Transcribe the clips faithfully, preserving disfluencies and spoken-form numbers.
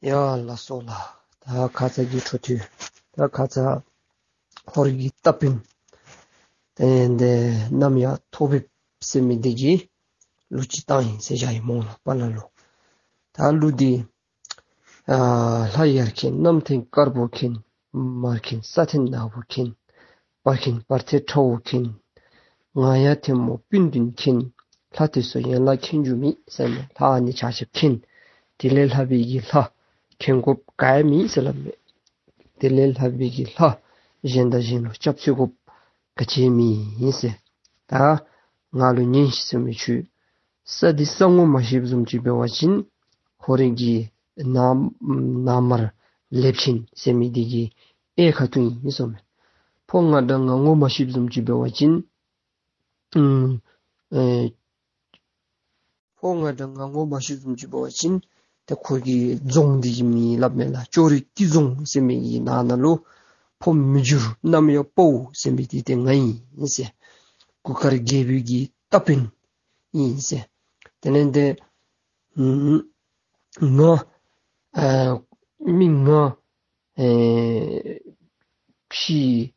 ཡ་ལགས་སོ་ལགས། ད་ཁ་ཙ་གི་འཕྲོ་མཐུད། ད་ཁ་ཙ་ཧོར་གྱི་རྟ་དཔོན་དེ་ལས་འདི་གནམ་ཡག་ཐོག་འབེབས་ཟེར་མི་འདི་གི་གླུ་ཅིག་བཏང་ཡི་ཟེར་བཞག་ཡི་སྨོ་ལགས། པ་ལ་ལུ། ད་གླུ་འདི་ཨ་ལྷ་དབྱར་ཁེངས་གནམ་ཐེངས་དཀར་པོ་ཁེངས། མར་ཁེངས་ས་ཐེངས་ནག་པོ་ཁེངས། བར་ཁེངས་བར་ཐེངས་ཁྲ་བོ་ཁེངས། ང་ཡང་ཐལ་མོ་སྤུན་བདུན་ཁེངས། ལྷ་དེ་ཚོ་ཡན་ལག་ཁེངས་རྒྱུ་མེད་ཟེར་ནས་ལྷ་ཨ་ནི་ཆ་ཁྱབ་ཁེངས། དེ་ལས་ལྷག་པའི་གི་ལྷ་ཁེངས་དགོཔ་ག་ཡང་མེད་ཟེར་སླབ་མས། དེ་ལས་ལྷག་པའི་གི་ལྷ་གཞན་དང་གཞན་ལུ་སྐྱབས་བཅོལ་དགོཔ་ག་ཅི་ཡང་མེད་ཟེར། ད་ང་ལུ་ཉན་ཤིག་ཟེར་མི་ཁྱོད། ས་འདི་ས་ངོ་མ་ཤེསཔ་བཟུམ་ཅིག་འབད་བ་ཅིན་ཧོར་གྱི་ནག་ནག་དམར་ལེབ་ཆེན་ཟེར་མི་འདི་གི་ཨེ་ཁ་ཐུག་ཨིན་གསུངས་མས། ཕོ་ང་དང་ང་ངོ་མ་ཤེསཔ་བཟུམ་ཅིག་འབད་བ་ཅིན་ཨུམ་ཨེ་ཕོ་ང་དང་ང་ངོ་མ་ཤེསཔ་བཟུམ་ཅིག་འབད་བ་ཅིན་ཏེ་ཁོ་གི་རྫོང་འདི་གི་མིང་སླབ་མས་ལགས། ཅོ་རི་སྟེང་རྫོང་ཟེར་མི་གི་ནང་ན་ལུ་ཕོ་མི་འགྱུར་གནམ་ཡག་དཔའ་བོ་ཟེར་མི་འདི་ཏེ་ང་ཨིན་ཟེར། གུར་དཀར་རྒྱལ་པོའི་གི་རྟ་དཔོན་ཨིན་ཟེར། དེ་ལས་འདི་ཨུམ་ང་ཨ་མི་ང་ཨེ་ཕྱི་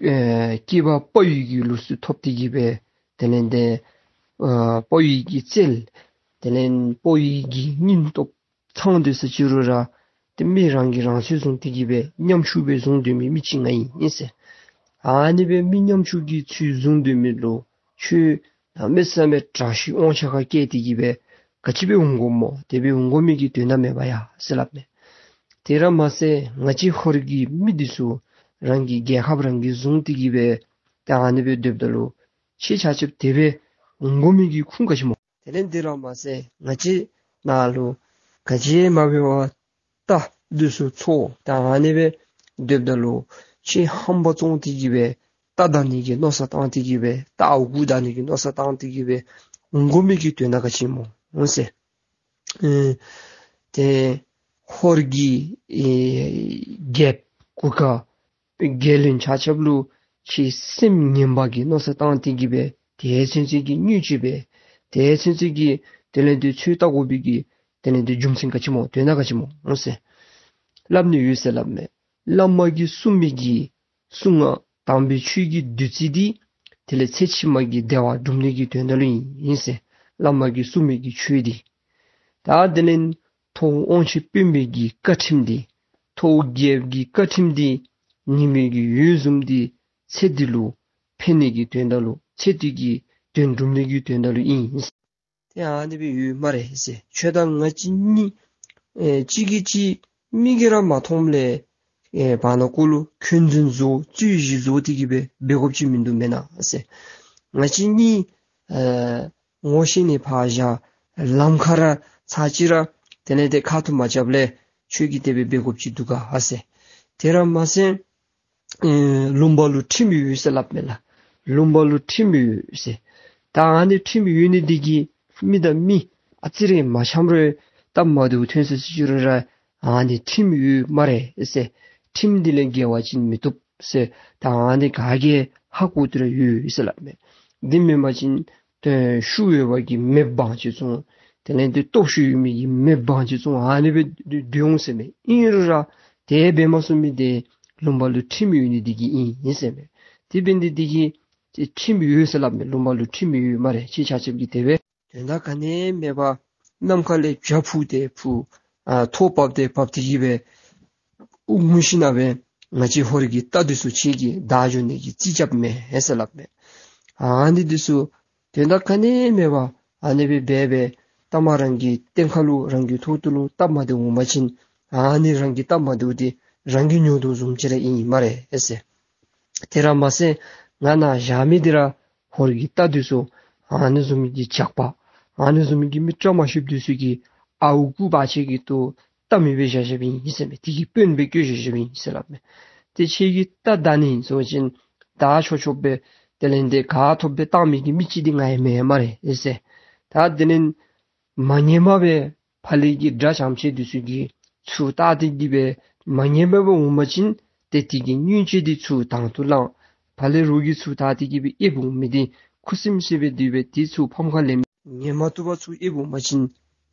ཨེ་སྐྱེས་པ་དཔའ་བོའི་གི་ལུགས་སུ་ཐོབ་སྟེ་གི་སྦེ་དེ་ལས་འདི་ཨ་དཔའ་བོའི་གི་རྩལ་དེ་ལས་དཔའ་བོའི་གི་སྙིང་སྟོབས་ཚང་སྡོད་ས་ཅིག་རུང་ར་ཏེ་མི་རང་གིས་རང་ཚོད་བཟུང་སྟེ་གི་སྦེ་ཉམ་ཆུང་སྦེ་བཟུང་སྡོད་མི་མི་ཅིག་ང་ཨིན་ཟེར། ཨ་ནི་སྦེ་མི་ཉམ་ཆུང་གི་ཚུལ་བཟུང་སྡོད་མི་ལུ་ཁྱོད་གནམ་མེད་ས་མེད་དྲག་ཤོས་དབང་ཆ་ཁར་བཀལ་ཏེ་གི་སྦེ་ག་ཅི་སྦེ་འོང་དགོཔ་སྨོ། དེ་སྦེ་འོང་དགོ་མི་གི་དོན་དག་མེད་པ་ཡ་ཟེར་སླབ་མས། དེ་ར་མ་ཚད་ང་བཅས་ཧོར་གྱི་མི་འདི་ཚུ་རང་གི་རྒྱལ་ཁབ་རང་གིས་བཟུང་སྟེ་གི་སྦེ་ཏེ་ཨ་ནི་སྦེ་སྡོདཔ་ད་ལུ་ཁྱེད་ཆ་ཁྱབ་དེ་སྦེ་འོང་དགོ་མི་གི་ཁུངས་ག་ཅི་སྨོ། དེ་ལས་འདི་ར་མ་ཚད་ང་བཅས་ནཱ་ལུ་ག་ཅི་མ་འབད་བར་རྟ་འདི་ཚུ་འཚོ་ད་ཨ་ནི་སྦེ་སྡོདཔ་ད་ལུ་ཁྱེད་ཧམ་པ་བཙོང་སྟེ་གི་སྦེ་རྟ་བདའ་ནི་གི་མནོ་བསམ་བཏང་སྟེ་གི་སྦེ་རྟ་འུ་སྒུག་བདའ་ནི་གི་མནོ་བསམ་བཏང་སྟེ་གི་སྦེ་འོང་དགོ་མི་གི་དོན་དག་ག་ཅི་སྨོ་འོང་ཟེར། ཨེ་ཏེ་ཧོར་གྱི་ཨེ་རྒྱལཔོ་གུར་དཀར་རྒྱལ་བློན་ཆ་ཁྱབ་ལུ་ཁྱེད་སེམས་ངན་པ་གི་མནོ་བསམ་བཏང་སྟེ་གི་སྦེ་དེ་ཚུན་ཚོད་ཀྱི་བརྙས་བཅོས་འབད་དེ་ཚུན་ཚོད་ཀྱི་དེ་ལས་འདི་ཚུར་བལྟ་དགོ་པའི་གི་དེ་ལས་འདི་རྒྱུ་མཚན་ག་ཅི་སྨོ། དོན་དག་ག་ཅི་སྨོ་འོང་ཟེར་སླབ་ནི་ཡོད་ཟེར་སླབ་མས། བླ་མ་གིས་གསུངས་མི་གི་གསུང་ང་དམ་པའི་ཆོས་ཀྱི་བདུད་རྩི་འདི་དེ་ལས་ཚེ་ཕྱི་མ་གི་བདེ་བ་སྒྲུབ་ནི་གི་དོན་དག་ལུ་ཨིན་ཟེར། བླ་མ་གིས་གསུངས་མི་གི་ཆོས་འདི། ད་དེ་ལས་ཐོག་དབང་ཆེན་དཔོན་པོའི་གི་བཀའ་ཁྲིམས་འདི་ཐོག་རྒྱལཔོ་གི་བཀའ་ཁྲིམས་འདི་ཉི་མའི་གི་འོད་བཟུམ་འདི་ཚེ་འདི་ལུ་ཕན་ནི་གི་དོན་དག་ལུ་ཚེ་འདི་གི་དོན་སྒྲུབ་ནི་གི་དོན་དག་ལུ་ཨིན། ཏེ་ཨ་ནི་སྦེ་ཡོད་སྨ་རེ་ཟེར། ཁྱོད་དང་ང་བཅས་གཉིས་ཨེ་གཅིག་གིས་གཅིག་མིག་གིས་ར་མ་མཐོངམ་ལས་ཨེ་བར་ན་ཀོ་ལུ་འཁོན་འཛིན་བཟོ་རྩོད་གཞི་བཟོ་སྟེ་གི་སྦེ་འབད་དགོཔ་ཅིག་མིན་འདུག་མེན་ན་ཟེར། ང་བཅས་གཉིས་ཨེ་ངོ་ཤེས་ནི་ཕར་བཞག་ལམ་ཁར་ར་ཚར་གཅིག་ར་དེ་ལས་དེ་ཁ་ཐུག་མ་རྐྱབ་ལས་ཁྱོད་ཀྱིས་དེ་སྦེ་འབད་དགོཔ་ཅིག་འདུག་ག་ཟེར། དེ་ར་མ་ཚད་ཨེ་ལུང་པ་ལུ་ཁྲིམས་ཡོད་ཟེར་སླབ་མས་ལགས། ལུང་པ་ལུ་ཁྲིམས་ཡོད་ཟེར། ད་ཨ་ནི་ཁྲིམས་ཡོད་ནི་འདི་གིས་མི་དང་མི་ཨ་ཙི་རེ་མ་འཆམ་རུང་སྟབས་མ་བདེཝ་ཐོན་སོ་ཅི་རུང་ར་ཨ་ནི་ཁྲིམས་ཡོད་སྨ་རེ་ཟེར། ཁྲིམས་འདི་ལས་འགལ་བ་ཅིན་མི་བཏུབ་ཟེར། ད་ཨ་ནི་ག་གིས་ཧ་གོ་སྟེ་ར་ཡོད་ཟེར་སླབ་མས། འདི་མེན་པ་ཅིན་ཏེ་ཤུགས་ཡོད་པ་གི་མེ་འབར་ཅིག་བཙོང་། དེ་ལས་འདི་སྟོབས་ཤུགས་ཡོད་མི་གི་མེ་འབར་ཅིག་བཙོང་ཨ་ནི་སྦེ་སྡོད་འོང་ཟེར་མས། ཨིན་རུང་ར་དེ་སྦེ་མ་བཙོང་མི་འདི་ལུང་པ་ལུ་ཁྲིམས་ཡོད་ནི་འདི་གིས་ཨིན་ཟེར་མས། དེ་འབད་ནི་འདི་གིས་ཏེ་ཁྲིམས་ཡོད་ཟེར་སླབ་མས། ལུང་པ་ལུ་ཁྲིམས་ཡོད་སྨ་རེ། ཁྱེད་ཆ་ཁྱབ་ཀྱིས་དེ་སྦེ་དོན་དག་ག་ནི་མེད་པར་ནམ་མཁའ་ལས་བྱ་འཕུར་ཏེ་འཕུར་ཨ་ཐོག་བབས་ཏེ་བབས་ཏེ་གི་སྦེ་དབུགས་ངུ་ཞིན་ན་སྦེ་ང་བཅས་ཧོར་གྱི་རྟ་འདི་ཚུ་ཁྱེད་ཀྱིས་བདའ་འགྱོ་ནི་གི་རྩིས་རྐྱབ་མས་ཟེར་སླབ་མས། ཨ་ནི་འདི་ཚུ་དོན་དག་ག་ནི་མེད་པར་ཨ་ནི་སྦེ་འབད་སྦེ་ཐ་མ་རང་གི་སྟེང་ཁ་ལུ་རང་གི་ཐོག་ཏུ་ལུ་སྟབས་མ་བདེཝ་འོང་པ་ཅིན་ཨ་ནི་རང་གི་སྟབས་མ་བདེཝ་འདི་རང་གིས་ཉོ་དོ་བཟུམ་ཅིག་ར་ཨིན་སྨ་རེ་ཟེར། དེ་ར་མ་ཚད་ང་ནཱ་བཞག་མི་འདི་ར་ཧོར་གྱི་རྟ་འདི་ཚུ་ཨ་ནི་བཟུམ་གྱི་ཇག་པ་ཨ་ནི་བཟུམ་གྱི་མི་བཀྲ་མ་ཤིསཔ་འདི་ཚུ་གིས་ཨརཝ་རྐུ་འབག་ཅིག་གི་ཐོག་རྟ་མེན་པར་བཞག་བཞགཔ་ཨིན་ཟེར་མས། དེ་གི་དཔོན་སྦེ་བསྐོས་བཞག་བཞགཔ་ཨིན་ཟེར་སླབ་མས། ཏེ་ཁྱེད་ཀྱིས་རྟ་བདའ་ནི་ཨིན་ཟེར་བ་ཅིན་བདའ་ཆོག་ཆོག་སྦེ་དེ་ལས་འདི་ག་ཐོབ་སྦེ་བཏང་མི་གི་མི་ཅིག་འདི་ང་ཡང་མེན་སྨ་རེ་ཟེར། ད་དེ་ལས་མ་ཉན་པར་སྦེ་ཕར་ལས་ཀྱི་དགྲ་ཙམ་ཅིག་འདི་ཚུ་གིས་ཚུར་བལྟ་སྟེ་གི་སྦེ་མ་ཉན་པར་སྦེ་འོང་པ་ཅིན་ཏེ་དེ་གི་སྙིང་རྗེ་འདི་ཚུར་དང་དུ་བླང་། ཕར་ལས་རོགས་ཀྱིས་ཚུར་བལྟ་སྟེ་གི་སྦེ་ཨེབ་འོང་མི་འདི་ཁུ་སིམ་སི་སྦེ་སྡོད་སྦེ་དེ་ཚུར་ཕམ་ཁར་ལེན། ཉན་མ་བཏུབ་པར་ཚུར་ཨེབ་འོང་པ་ཅིན་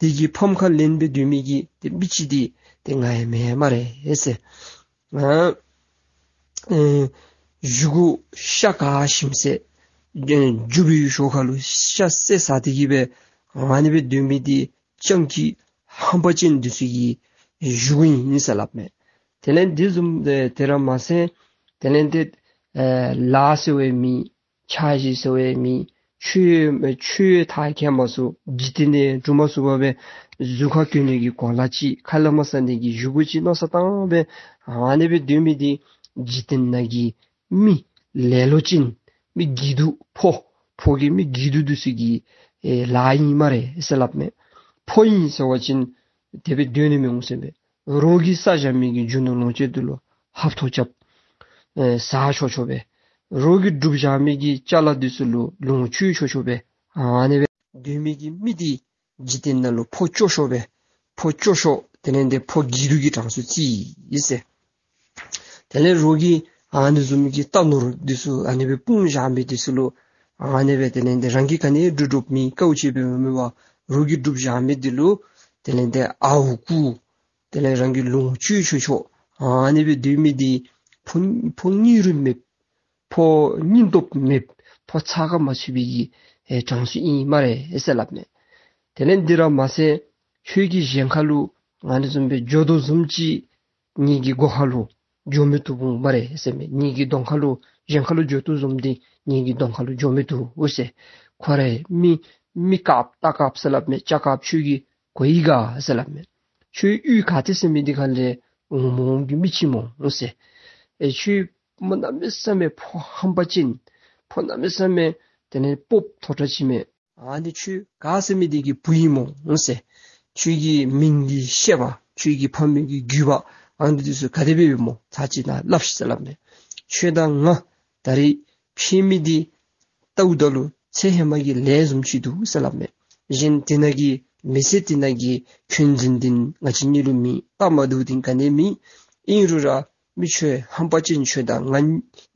དེ་གི་ཕམ་ཁ་ལེན་སྦེ་སྡོད་མི་གི་ཏེ་མི་ཅིག་འདི་ཏེ་ང་ཡང་མེན་སྨ་རེ་ཟེར། ང་ཨེ་བཞེས་སྒོ་ཤ་ག་ཞིམ་ཟས་ཨེ་རྒྱུ་བའི་ཞོར་ཁ་ལུ་ཤ་བསད་ཟ་སྟེ་གི་སྦེ་ཨ་ནི་སྦེ་སྡོད་མི་འདི་སྤྱང་ཀི་ཧམ་པ་ཅན་འདི་ཚུ་གི་བཞེས་སྒོ་ཨིན་ཟེར་སླབ་མས། དེ་ལས་འདི་བཟུམ་ཨེ་དེ་ར་མ་ཚད་དེ་ལས་འདི་ཨེ་ལཱ་ཟེར་བའི་མི་ཕྱག་བཞེས་ཟེར་བའི་མི་ཆོས་ཆོས་མཐར་འཁྱོལ་མ་ཚུགས་འཇིག་རྟེན་ནི་འགྲུབ་མ་ཚུགས་པར་སྦེ་གཟུགས་ཁར་གྱོན་ནི་གི་གོ་ལ་ཅིག་ཁ་ལས་མར་ཟ་ནི་གི་བཞེས་སྒོ་ཅིག་མནོ་བསམ་བཏང་སྦེ་ཨ་ནི་སྦེ་སྡོད་མི་འདི་འཇིག་རྟེན་ནང་གི་མི་ལེ་ལོ་ཅན་མི་སྒྱིད་སྡུག་ཕོ་ཕོ་གི་མི་སྒྱིད་སྡུག་འདི་ཚུ་གི་ཨེ་ལཱ་ཨིན་སྨ་རེ་ཟེར་སླབ་མས། ཕོ་ཨིན་ཟེར་བ་ཅིན་དེ་སྦེ་སྡོད་ནི་མི་འོང་ཟེར་མས། རོགས་ཀྱིས་བསགས་བཞག་མི་གི་རྒྱུ་ནོར་ལོངས་སྤྱོད་འདི་ལུ་ཧབ་ཐོབ་རྐྱབ་ཨེ་ཟ་ཆོག་ཆོག་སྦེ་རོགས་ཀྱིས་བསྒྲུབས་བཞག་མི་གི་ཅ་ལ་འདི་ཚུ་ལུ་ལོངས་སྤྱོད་ཆོག་ཆོག་སྦེ་ཨ་ནི་སྦེ་སྡོད་མི་གི་མི་འདི་འཇིག་རྟེན་ནང་ལུ་ཕོ་སྐྱོ་ཤོས་སྦེ་ཕོ་སྐྱོ་ཤོས་དེ་ལས་འདི་ཕོ་སྒྱིད་སྡུག་གི་གྲངས་སུ་བརྩིས་ཡི་ཟེར། དེ་ལས་རོགས་ཀྱིས་ཨ་ནི་བཟུམ་གྱི་རྟ་ནོར་འདི་ཚུ་ཨ་ནི་སྦེ་སྤུངས་བཞག་མི་འདི་ཚུ་ལུ་ཨ་ནི་སྦེ་དེ་ལས་འདི་རང་གིས་ག་ནི་སྒྲུབ་སྒྲུབ་མི་དཀའཝ་སྤྱད་སྦེ་མི་མི་བ་རོགས་ཀྱིས་སྒྲུབ་བཞག་མི་འདི་ལུ་དེ་ལས་འདི་ཨརཝ་རྐུ་དེ་ལས་རང་གི་ལོངས་སྤྱོད་ཆོག་ཆོག་ཨ་ནི་སྦེ་སྡོད་མི་འདི་ཕོ་ཕོ་སྙིང་རུས་མེད་ཕོ་སྙིང་སྟོབས་མེད་ཕོ་ཚ་ཁ་མ་ཚུད་པའི་གི་ཨེ་གྲངས་སུ་ཨིན་སྨ་རེ་ཟེར་སླབ་མས། དེ་ལས་འདི་ར་མ་ཚད་ཁྱོད་ཀྱིས་གཞན་ཁ་ལུ་ཨ་ནི་བཟུམ་སྦེ་འགྱོ་དོ་བཟུམ་ཅིག་ངེ་གི་སྒོ་ཁ་ལུ་འགྱོ་མི་བཏུབ་འོང་སྨ་རེ་ཟེར་མས། ངེ་གི་གདོང་ཁ་ལུ་གཞན་ཁ་ལུ་འགྱོ་དོ་བཟུམ་འདི་ངེ་གི་གདོང་ཁ་ལུ་འགྱོ་མི་བཏུབ་འོང་ཟེར། ཁོ་ར་མི་མི་དཀརཔོ་རྟ་དཀརཔོ་ཟེར་སླབ་མས། སྐྱ་དཀརཔོ་ཁྱོད་ཀྱི་གོ་ཡི་ག་ཟེར་སླབ་མས། ཁྱོད་གཡུས་ག་ཏེ་ཟེར་མི་འདི་ཁ་ལས་འོང་མི་འོང་གི་མི་ཅིག་སྨོ་འོང་ཟེར། ཨེ་ཁྱོད་མོ་གནམ་མེད་ས་མེད་ཕོ་ཧམ་པ་ཅན་ཕོ་གནམ་མེད་ས་མེད་དེ་ལས་སྤོབས་མཐོ་དྲགས་ཅིག་མས། ཨ་ནི་ཁྱོད་ག་ཟེར་མི་འདི་གི་བུ་ཨིན་སྨོ་འོང་ཟེར། ཁྱོད་ཀྱི་མིང་གི་བཤད་པ་ཁྱོད་ཀྱི་ཕ་མེས་ཀྱི་རྒྱུད་པ་ཨ་ནི་འདི་ཚུ་ག་དེ་སྦེ་ཡོད་སྨོ་ཚར་གཅིག་ནཱ་སླབ་ཤིག་ཟེར་སླབ་མས། ཁྱོད་དང་ང་ད་རིས་ཕྱད་མི་འདི་ལྟཝ་ད་ལུ་ཚེ་ཧེ་མ་གི་ལས་བཟུམ་ཅིག་འདུག་ཟེར་སླབ་མས། གཞན་དེ་ནང་གི་མི་ཚེ་དེ་ནང་གི་འཁོན་འཛིན་འདི་ང་བཅས་གཉིས་ལུ་མེད། སྟབས་མ་བདེཝ་འདི་ག་ནི་མེད། ཨིན་རུང་ར་མི་ཁྱོད་ཧམ་པ་ཅན་ཁྱོད་དང་ང་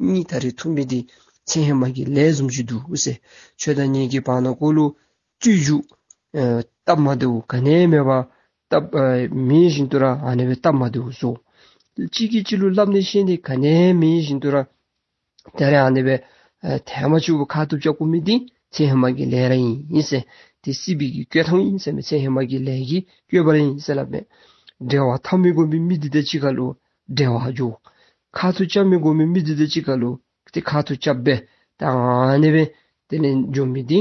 གཉིས་ད་རིས་ཐུག་མི་འདི་ཚེ་ཧེ་མ་གི་ལས་བཟུམ་ཅིག་འདུག་ཟེར། ཁྱོད་དང་ངེ་གི་བར་ན་གུ་ལུ་རྩོད་རྒྱུ་ཨེ་སྟབས་མ་བདེཝ་ག་ནི་མེད་པར་སྟབས་ཨེ་མེད་བཞིན་དུ་ར་ཨ་ནི་སྦེ་སྟབས་མ་བདེཝ་བཟོ། གཅིག་གིས་གཅིག་ལུ་སླབ་ནི་བཤད་ནི་ག་ནི་མེད་བཞིན་དུ་ར་ད་རེས་ཨ་ནི་སྦེ་ཨེ་ཐེངས་མ་གཅིག་པོ་ཁ་ཐུག་རྐྱབ་དགོ་མི་འདི་ཚེ་ཧེ་མ་གི་ལས་ར་ཨིན་ཟེར། དེ་སྲིད་པའི་གི་བསྐོས་ཐང་ཨིན་ཟེར་མས། ཚེ་ཧེ་མ་གི་ལས་ཀྱི་བསྐོས་པ་ར་ཨིན་ཟེར་སླབ་མས། འབྲེལ་བ་འཐབ་མི་དགོ་མི་མི་འདི་དང་གཅིག་ཁར་ལུ་འབྲེལ་བ་འགྱོ། ཁ་ཐུག་རྐྱབ་མི་དགོ་མི་མི་འདི་དང་གཅིག་ཁར་ལུ་ཏེ་ཁ་ཐུག་རྐྱབ་སྦེ་ད་ཨ་ནི་སྦེ་དེ་ལས་འགྱོ་མི་འདི་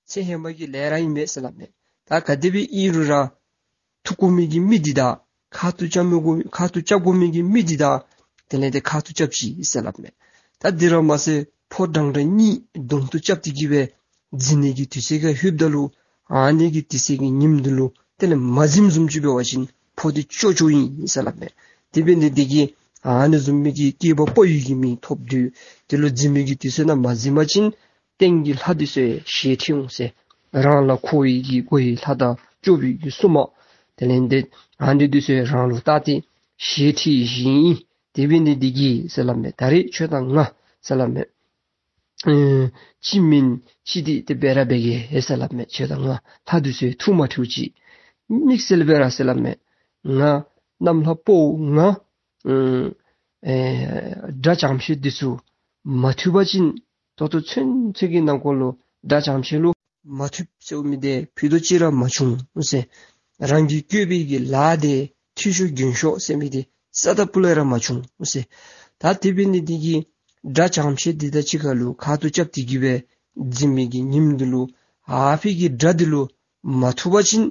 ཚེ་ཧེ་མ་གི་ལས་ར་ཨིན་མས་ཟེར་སླབ་མས། ད་ག་དེ་སྦེ་ཨིན་རུང་ར་ཐུག་དགོ་མི་གི་མི་འདི་དང་ཁ་ཐུག་རྐྱབ་མི་དགོ་ཁ་ཐུག་རྐྱབ་དགོ་མི་གི་མི་འདི་དང་དེ་ལས་ཏེ་ཁ་ཐུག་རྐྱབ་ཅི་ཟེར་སླབ་མས། ད་འདི་ར་མ་ཚད་ཕོ་འདྲན་འདྲ་གཉིས་གདོང་ཐུག་རྐྱབ་སྟེ་གི་སྦེ་འཛིང་ནི་གི་དུས་ཚོད་ཁར་ལྷོདཔ་ད་ལུ་ཨ་ནི་གི་དུས་ཚོད་ཀྱི་ཉིནམ་འདི་ལུ་དེ་ལས་མ་འཛིངམ་བཟུམ་ཅིག་འབད་བ་ཅིན་ཕོ་འདི་སྐྱོ་སྐྱོ་ཨིན་ཟེར་སླབ་མས། དེ་འབད་ནི་འདི་གིས་ཨ་ནི་བཟུམ་མའི་གི་སྐྱེས་པ་ཕོ་ཡི་གི་མི་ཐོབ་དུས་དེ་ལུ་འཛིང་མི་གི་དུས་ཚོད་ནང་མ་འཛིང་པ་ཅིན་སྟེང་གི་ལྷ་འདི་ཚུ་ཞལ་ཁྲིད་འོང་ཟེར། རང་ལ་མཁོ་བའི་གི་མགོ་ཡི་ལྷ་དང་སྐྱོབ་པའི་གི་སྲུང་མ་དེ་ལས་འདི་ཨ་ནི་འདི་ཚུ་རང་ལུ་བལྟ་སྟེ་ཞལ་ཁྲིད་བཞིན་ཨིན། དེ་འབད་ནི་འདི་གིས་ཟེར་སླབ་མས། ད་རེས་ཁྱོད་དང་ང་ཟེར་སླབ་མས། ཨེ་གཅིག་མིན་གཅིག་འདི་དེ་སྦེ་ར་འབད་གེ་ཟེར་སླབ་མས། ཁྱོད་དང་ང་ལྷ་འདི་ཚུ་ཐུགས་མ་འཁྲིལཝ་ཅིག་དམིགས་བསལ་སྦེ་ར་ཟེར་སླབ་མས། ང་གནམ་ལྷ་ཕོ་ང་ཨེ་དགྲ་བྱམས་ཤིང་འདི་ཚུ་མ་ཐུབ་པ་ཅིན་ད་ལྟོ་ཚུན་ཚོད་ཀྱི་ནང་འཁོད་ལུ་དགྲ་བྱམས་ཤིང་ལུ་མ་ཐུབ་ཟེར་མི་འདི་ཕུད་རྡོག་གཅིག་ར་མ་བྱུང་ཟེར། རང་གིས་བསྐོས་པའི་གི་ལཱ་འདི་འཐུས་ཤོར་རྒྱུན་ཤོར་ཟེར་མི་འདི་རྩ་དང་སྤུ་ལས་ར་མ་བྱུང་ཟེར། ད་དེ་འབད་ནི་འདི་གིས་དགྲ་བྱམས་ཤིང་འདི་དང་གཅིག་ཁར་ལུ་ཁ་ཐུག་རྐྱབ་སྟེ་གི་སྦེ་འཛིང་མི་གི་ཉིནམ་འདི་ལུ་ཨ་ཕི་གི་དགྲ་འདི་ལུ་མ་ཐུབ་པ་ཅིན་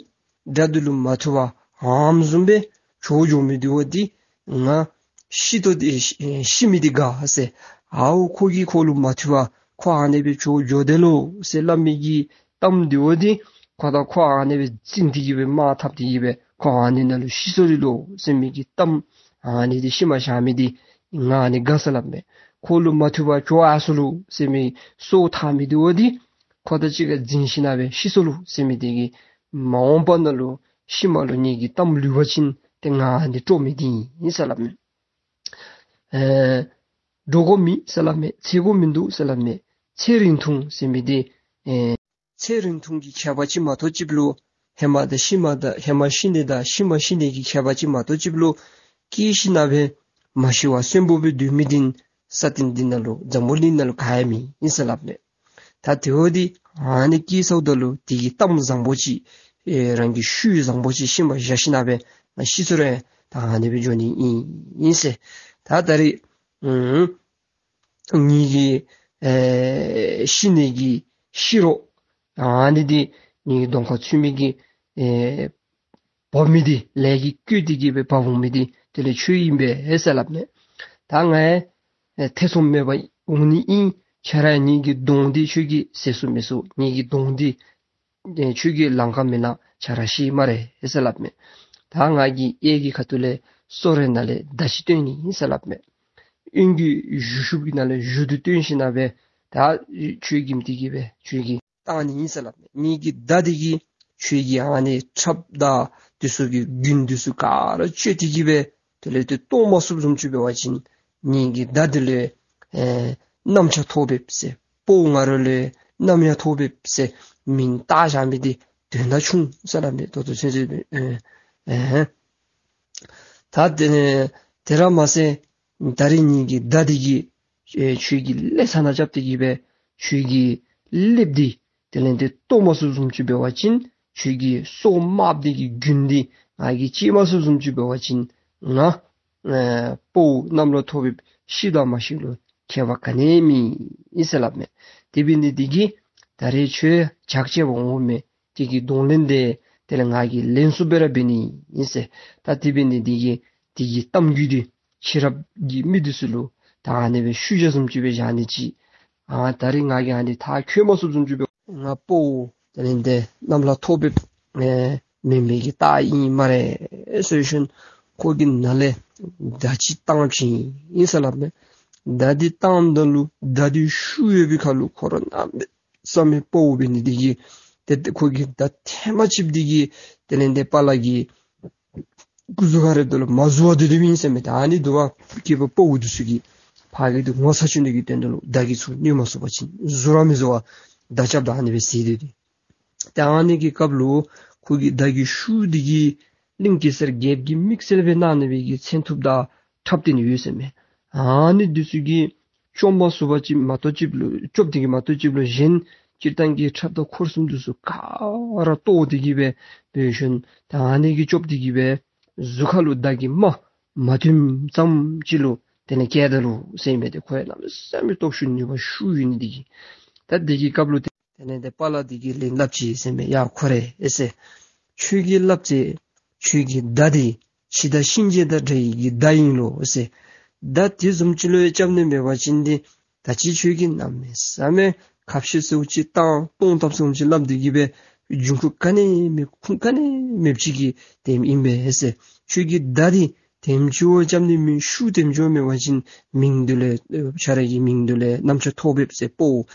དགྲ་འདི་ལུ་མ་ཐུབ་པར་ཧམ་བཟུམ་སྦེ་བྱོག་འགྱོ་མི་འདི་བ་འདི་ང་ཤི་དོ་འདི་ཤི་མི་འདི་དགའ་ཟེར། ཨའོ་ཁོ་གིས་ཁོ་ལུ་མ་ཐུབ་པར་ཁོ་ཨ་ནི་སྦེ་བྱོག་འགྱོ་དེས་ལོ་ཟེར་སླབ་མི་གི་གཏམ་འདི་བ་འདི་ཁོ་དང་ཁོ་ཨ་ནི་སྦེ་འཛིང་སྟེ་གི་སྦེ་དམག་འཐབ་སྟེ་གི་སྦེ་ཁོ་ཨ་ནི་ནང་ལུ་ཤི་སོ་ལི་ལོ་ཟེར་མི་གི་གཏམ་ཨ་ནི་འདི་ཤུལ་མ་བཞག་མི་འདི་ང་ཨ་ནི་དགའ་ཟེར་སླབ་མས། ཁོ་ལུ་མ་ཐུབ་པར་བྱོག་ཡར་སོ་ལོ་ཟེར་མི་སྲོག་ཐར་མི་འདི་བ་འདི་ཁོ་དང་གཅིག་ཁར་འཛིང་ཞིན་ན་སྦེ་ཤི་སོ་ལོ་ཟེར་མི་འདི་གིས་མ་འོངས་པ་ནང་ལུ་ཤུལ་མ་ལུ་ངེ་གི་གཏམ་ལུས་པ་ཅིན་ཏེ་ང་ཨ་ནི་དཀྲོག་མི་འདི་ཨིན་ཟེར་སླབ་མས། ཨེ་འགྲོ་དགོ་མི་ཟེར་སླབ་མས། འཚོལ་དགོ་མི་འདུག་ཟེར་སླབ་མས། ཚེ་རིང་ཐུང་ཟེར་མི་འདི་ཨེ་ཚེ་རིང་ཐུང་གི་ཁྱད་པར་ཅིག་མ་གཏོགས་ཅིག་ལུ་ ཧེ་མ་དང་ཤི་མ་དང་ཧེ་མ་ཤི་ནི་དང་ཤི་མ་ཤི་ནི་གི་ཁྱད་པར་ཅིག་མ་གཏོགས་ཅིག་ལུ་སྐྱེས་ཞིནམ་ལས་མ་ཤི་བར་གསོན་པོ་སྦེ་སྡོད་མི་འདི་ས་སྟེང་འདི་ནང་ལུ་འཛམ་བུ་གླིང་ནང་ལུ་ག་ཡང་མེད་ཨིན་ཟེར་སླབ་མས། ད་དེ་འབདཝ་ད་ཨ་ནི་སྐྱེས་སོངམ་ད་ལུ་དེ་གི་གཏམ་བཟང་པོ་ཅིག་ཨེ་རང་གི་ཤུལ་བཟང་པོ་ཅིག་ཤུལ་མ་བཞག་ཞིནམ་ལས་ང་ཤི་སོང་རུང་ད་ཨ་ནི་སྦེ་འགྱོ་ནི་ཨིན་ཟེར། ད་ད་རེས་ཨུམ་ངེ་གི་ཨེ་ཤི་ནི་གི་ཤི་རོགས་ཨ་ནི་འདི་ངེ་གི་གདོང་ཁར་ཚུད་མི་གི་ཨེ་འབག་མི་འདི་ལས་ཀྱི་བཀོད་དེ་གི་སྦེ་འབག་འོང་མི་འདི་དེ་ལས་ཁྱོད་ཨིན་པས་ཟེར་སླབ་མས། ད་ང་ཨེ་ཐེ་ཚོམ་མེད་པར་འོང་ནི་ཨིན། ཁྱོད་ར་ངེ་གི་གདོང་འདི་ཁྱོད་ཀྱིས་བཟེད་ཚུགས་མི་ཚུགས། ངེ་གི་གདོང་འདི་ཨེ་ཁྱོད་ཀྱིས་ལང་ཀ་མེ་ནང་ཆ་ར་ཤེས་སྨ་རེ་ཟེར་སླབ་མས། ད་ང་གིས་གཡས་ཀྱི་ཁ་ཐུག་ལས་སོ་རེ་ནང་ལས་མདའ་ཅིག་བཏོན་ནི་ཨིན་ཟེར་སླབ་མས། གཡོན་གྱི་གཞུ་ཤུབས་ཀྱི་ནང་ལས་གཞུ་འདི་བཏོན་ཞིནམ་ལས་ད་ཁྱོད་ཀྱིས་མི་འདི་གི་སྦེ་ཁྱོད་ཀྱིས་བཏང་ནི་ཨིན་ཟེར་སླབ་མས། ངེ་གི་མདའ་འདི་གིས་ཁྱོད་ཀྱི་ཨ་ནི་ཁྲབ་དང་འདི་ཚུ་གི་རྒྱུན་འདི་ཚུ་ག་ར་གཅོད་དེ་གི་སྦེ་དེ་ལས་དེ་གཏོར་མ་ཚུགསཔ་བཟུམ་ཅིག་འབད་བ་ཅིན་ངེ་གི་མདའ་འདི་ལུ་ཨེ་གནམ་ལྕགས་ཐོག་འབེབས་ཟེར། དཔའ་བོ་ང་རོ་ལུ་གནམ་ཡང་ཐོག་འབེབས་ཟེར་མིང་བཏགས་བཞག་མི་འདི་དོན་དག་ཆུང་ཟེར་སླབ་མས། ད་ལྟོ་ཚུན་ཚོད་ཨེ་ཨེ་ད་དེ་ནི་དེ་ར་མ་ཟད་ད་རེས་ངེ་གི་མདའ་འདི་གིས་ཨེ་ཁྱོད་ཀྱི་ཀླད་ཚང་ནང་རྐྱབ་སྟེ་གི་སྦེ་ཁྱོད་ཀྱི་ཀླདཔ་འདི་དེ་ལས་དེ་གཏོར་མ་ཚུགསཔ་བཟུམ་ཅིག་འབད་བ་ཅིན་ཁྱོད་ཀྱི་སྲོག་དམརཔོ་འདི་གི་རྒྱུན་འདི་ང་གིས་བཅད་མ་ཚུགསཔ་བཟུམ་ཅིག་འབད་བ་ཅིན་ང་ཨེ་དཔའ་བོ་གནམ་ལ་ཐོག་འབེབས་ཤི་དང་མ་ཤི་ལུ་ཁྱད་པར་ག་ནི་ཡང་མེད་ཨིན་ཟེར་སླབ་མས། དེ་འབད་ནི་འདི་གིས་ད་རེས་ཁྱོད་ཇག་བྱེད་པར་འོངམ་མས། དེ་གི་གདོང་ལེན་འདི་དེ་ལས་ང་གིས་ལེན་ཚུགསཔ་སྦེ་ར་འབད་ནི་ཨིན་ཟེར། ད་དེ་འབད་ནི་འདི་གིས་དེ་གི་གཏམ་རྒྱུད་འདི་ཕྱི་རབས་ཀྱི་མི་འདི་ཚུ་ལུ་ད་ཨ་ནི་སྦེ་ཤུལ་བཞག་བཟུམ་ཅིག་སྦེ་བཞག་ནི་ཅིག། ཨ་ད་རེས་ང་གིས་ཨ་ནི་མཐར་འཁྱོལ་མ་ཚུགསཔ་བཟུམ་ཅིག་སྦེ་ང་དཔའ་བོ་དེ་ལས་དེ་གནམ་ལ་ཐོག་འབེབས་ཨེ་མེན་མི་གི་རྟགས་ཨིན་སྨ་རེ་ཟེར་ཞིནམ་ཁོ་གི་ནང་ལས་མདའ་ཅིག་བཏང་བྱིན་ཡི་ཟེར་སླབ་མས། མདའ་འདི་བཏངམ་ད་ལུ་མདའ་འདི་ཤུགས་ཡོད་པའི་ཁར་ལུ་ཁོ་ར་གནམ་མེད་ས་མེད་དཔའ་བོ་འབད་ནི་འདི་གིས་ཏེ་ཏེ་ཁོ་གིས་མདའ་ཐེངས་མ་གཅིགཔོ་འདི་གིས་དེ་ལས་དེ་དཔའ་ལ་གི་སྐུ་གཟུགས་ཁར་རེགཔ་ད་ལུ་མ་བཟོད་པར་སྡོད་སྡོདཔ་ཨིན་ཟེར་མས། ད་ཨ་ནི་འདུལ་བ་སྐྱེས་པ་དཔའ་བོ་འདི་ཚུ་གིས་ཕར་གི་འདི་ངོ་ཚ་བཅུག་ནི་གི་དོན་དག་ལུ་མདའ་གིས་ཚུར་གནོད་མ་ཚུགས་པ་ཅིན་བཟོད་ར་མི་བཟོད་པར་མདའ་རྐྱབ་ད་ཨ་ནི་སྦེ་བཟེད་སྡོད་དེ། ཏེ་ཨ་ནི་གི་སྐབས་ལུ་ཁོ་གི་མདའ་གི་ཤུགས་འདི་གིས་གླིང་གེ་སར་རྒྱལཔོ་གིས་དམིགས་བསལ་སྦེ་གནང་ནི་སྦེ་གི་མཚན་ཐུབ་དང་འཁྲབ་སྟོན་ཡོད་ཟེར་མས། ཨ་ནི་འདི་ཚུ་གིས་བཅོམ་མ་ཚུགས་པ་ཅིན་མ་གཏོགས་ཅིག་ལུ་བཅོམ་སྟེ་གི་མ་གཏོགས་ཅིག་ལུ་གཞན་སྤྱིར་བཏང་གི་ཁྲབ་དང་འཁོར་གསུམ་འདི་ཚུ་ག་ར་གཏོར་ཏེ་གི་སྦེ་འབད་ཞིནམ་ད་ཨ་ནི་གིས་བཅོམ་སྟེ་གི་སྦེ་གཟུགས་ཁར་ལུ་མདའ་གི་རྨ་མ་ཐོནམ་ཙམ་ཅིག་ལུ་དེ་ལས་བཀལ་ད་ལོ་ཟེར་མས། ཏེ་ཁོ་ཡང་གནམ་མེད་ས་མེད་སྟོབས་ཤུགས་ནུས་པ་ཤུགས་ཡོད་ནི་འདི་གིས། ད་དེ་གི་སྐབས་ལུ་དེ་ལས་དེ་དཔའ་ལ་འདི་གིས་ལན་སླབ་ཅི་ཟེར་མས། ཡ་ཁོ་རེ་ཨེ་ཟེར། ཁྱོད་ཀྱིས་སླབ་ཅི། ཁྱོད་ཀྱི་མདའ་འདི་འཆི་བདག་གཤིན་རྗེ་དང་འདྲ་བའི་གི་མདའ་ཨིན་ལོ་ཟེར། མདའ་དེ་བཟུམ་ཅིག་ལུ་རྐྱབ་ནི་མེད་པ་ཅིན་འདི་ད་ཅི་ཁྱོད་ཀྱིས་གནམ་མེད་ས་མེད་ཁ་བཤད་ཟེར་བ་ཅིན་བཏང་སྟོང་ཐབས་ཟེར་བ་ཅིན་སླབ་སྟེ་གི་སྦེ་འབྱུང་ཁུངས་ག་ནི་མེད་ཁུངས་ག་ནི་མེདཔ་ཅིག་གི་དེམ་ཨིན་པས་ཟེར། ཁྱོད་ཀྱི་མདའ་འདི་དེམ་ཅིག་རྐྱབ་ནི་མེད། ཤུགས་དེམ་ཅིག་མེད་པ་ཅིན་མིང་འདི་ལུ་ཁྱོད་ར་གི་མིང་འདི་ལུ་གནམ་ལྕགས་ཐོག་འབེབས་ཟེར། དཔའ་བོ་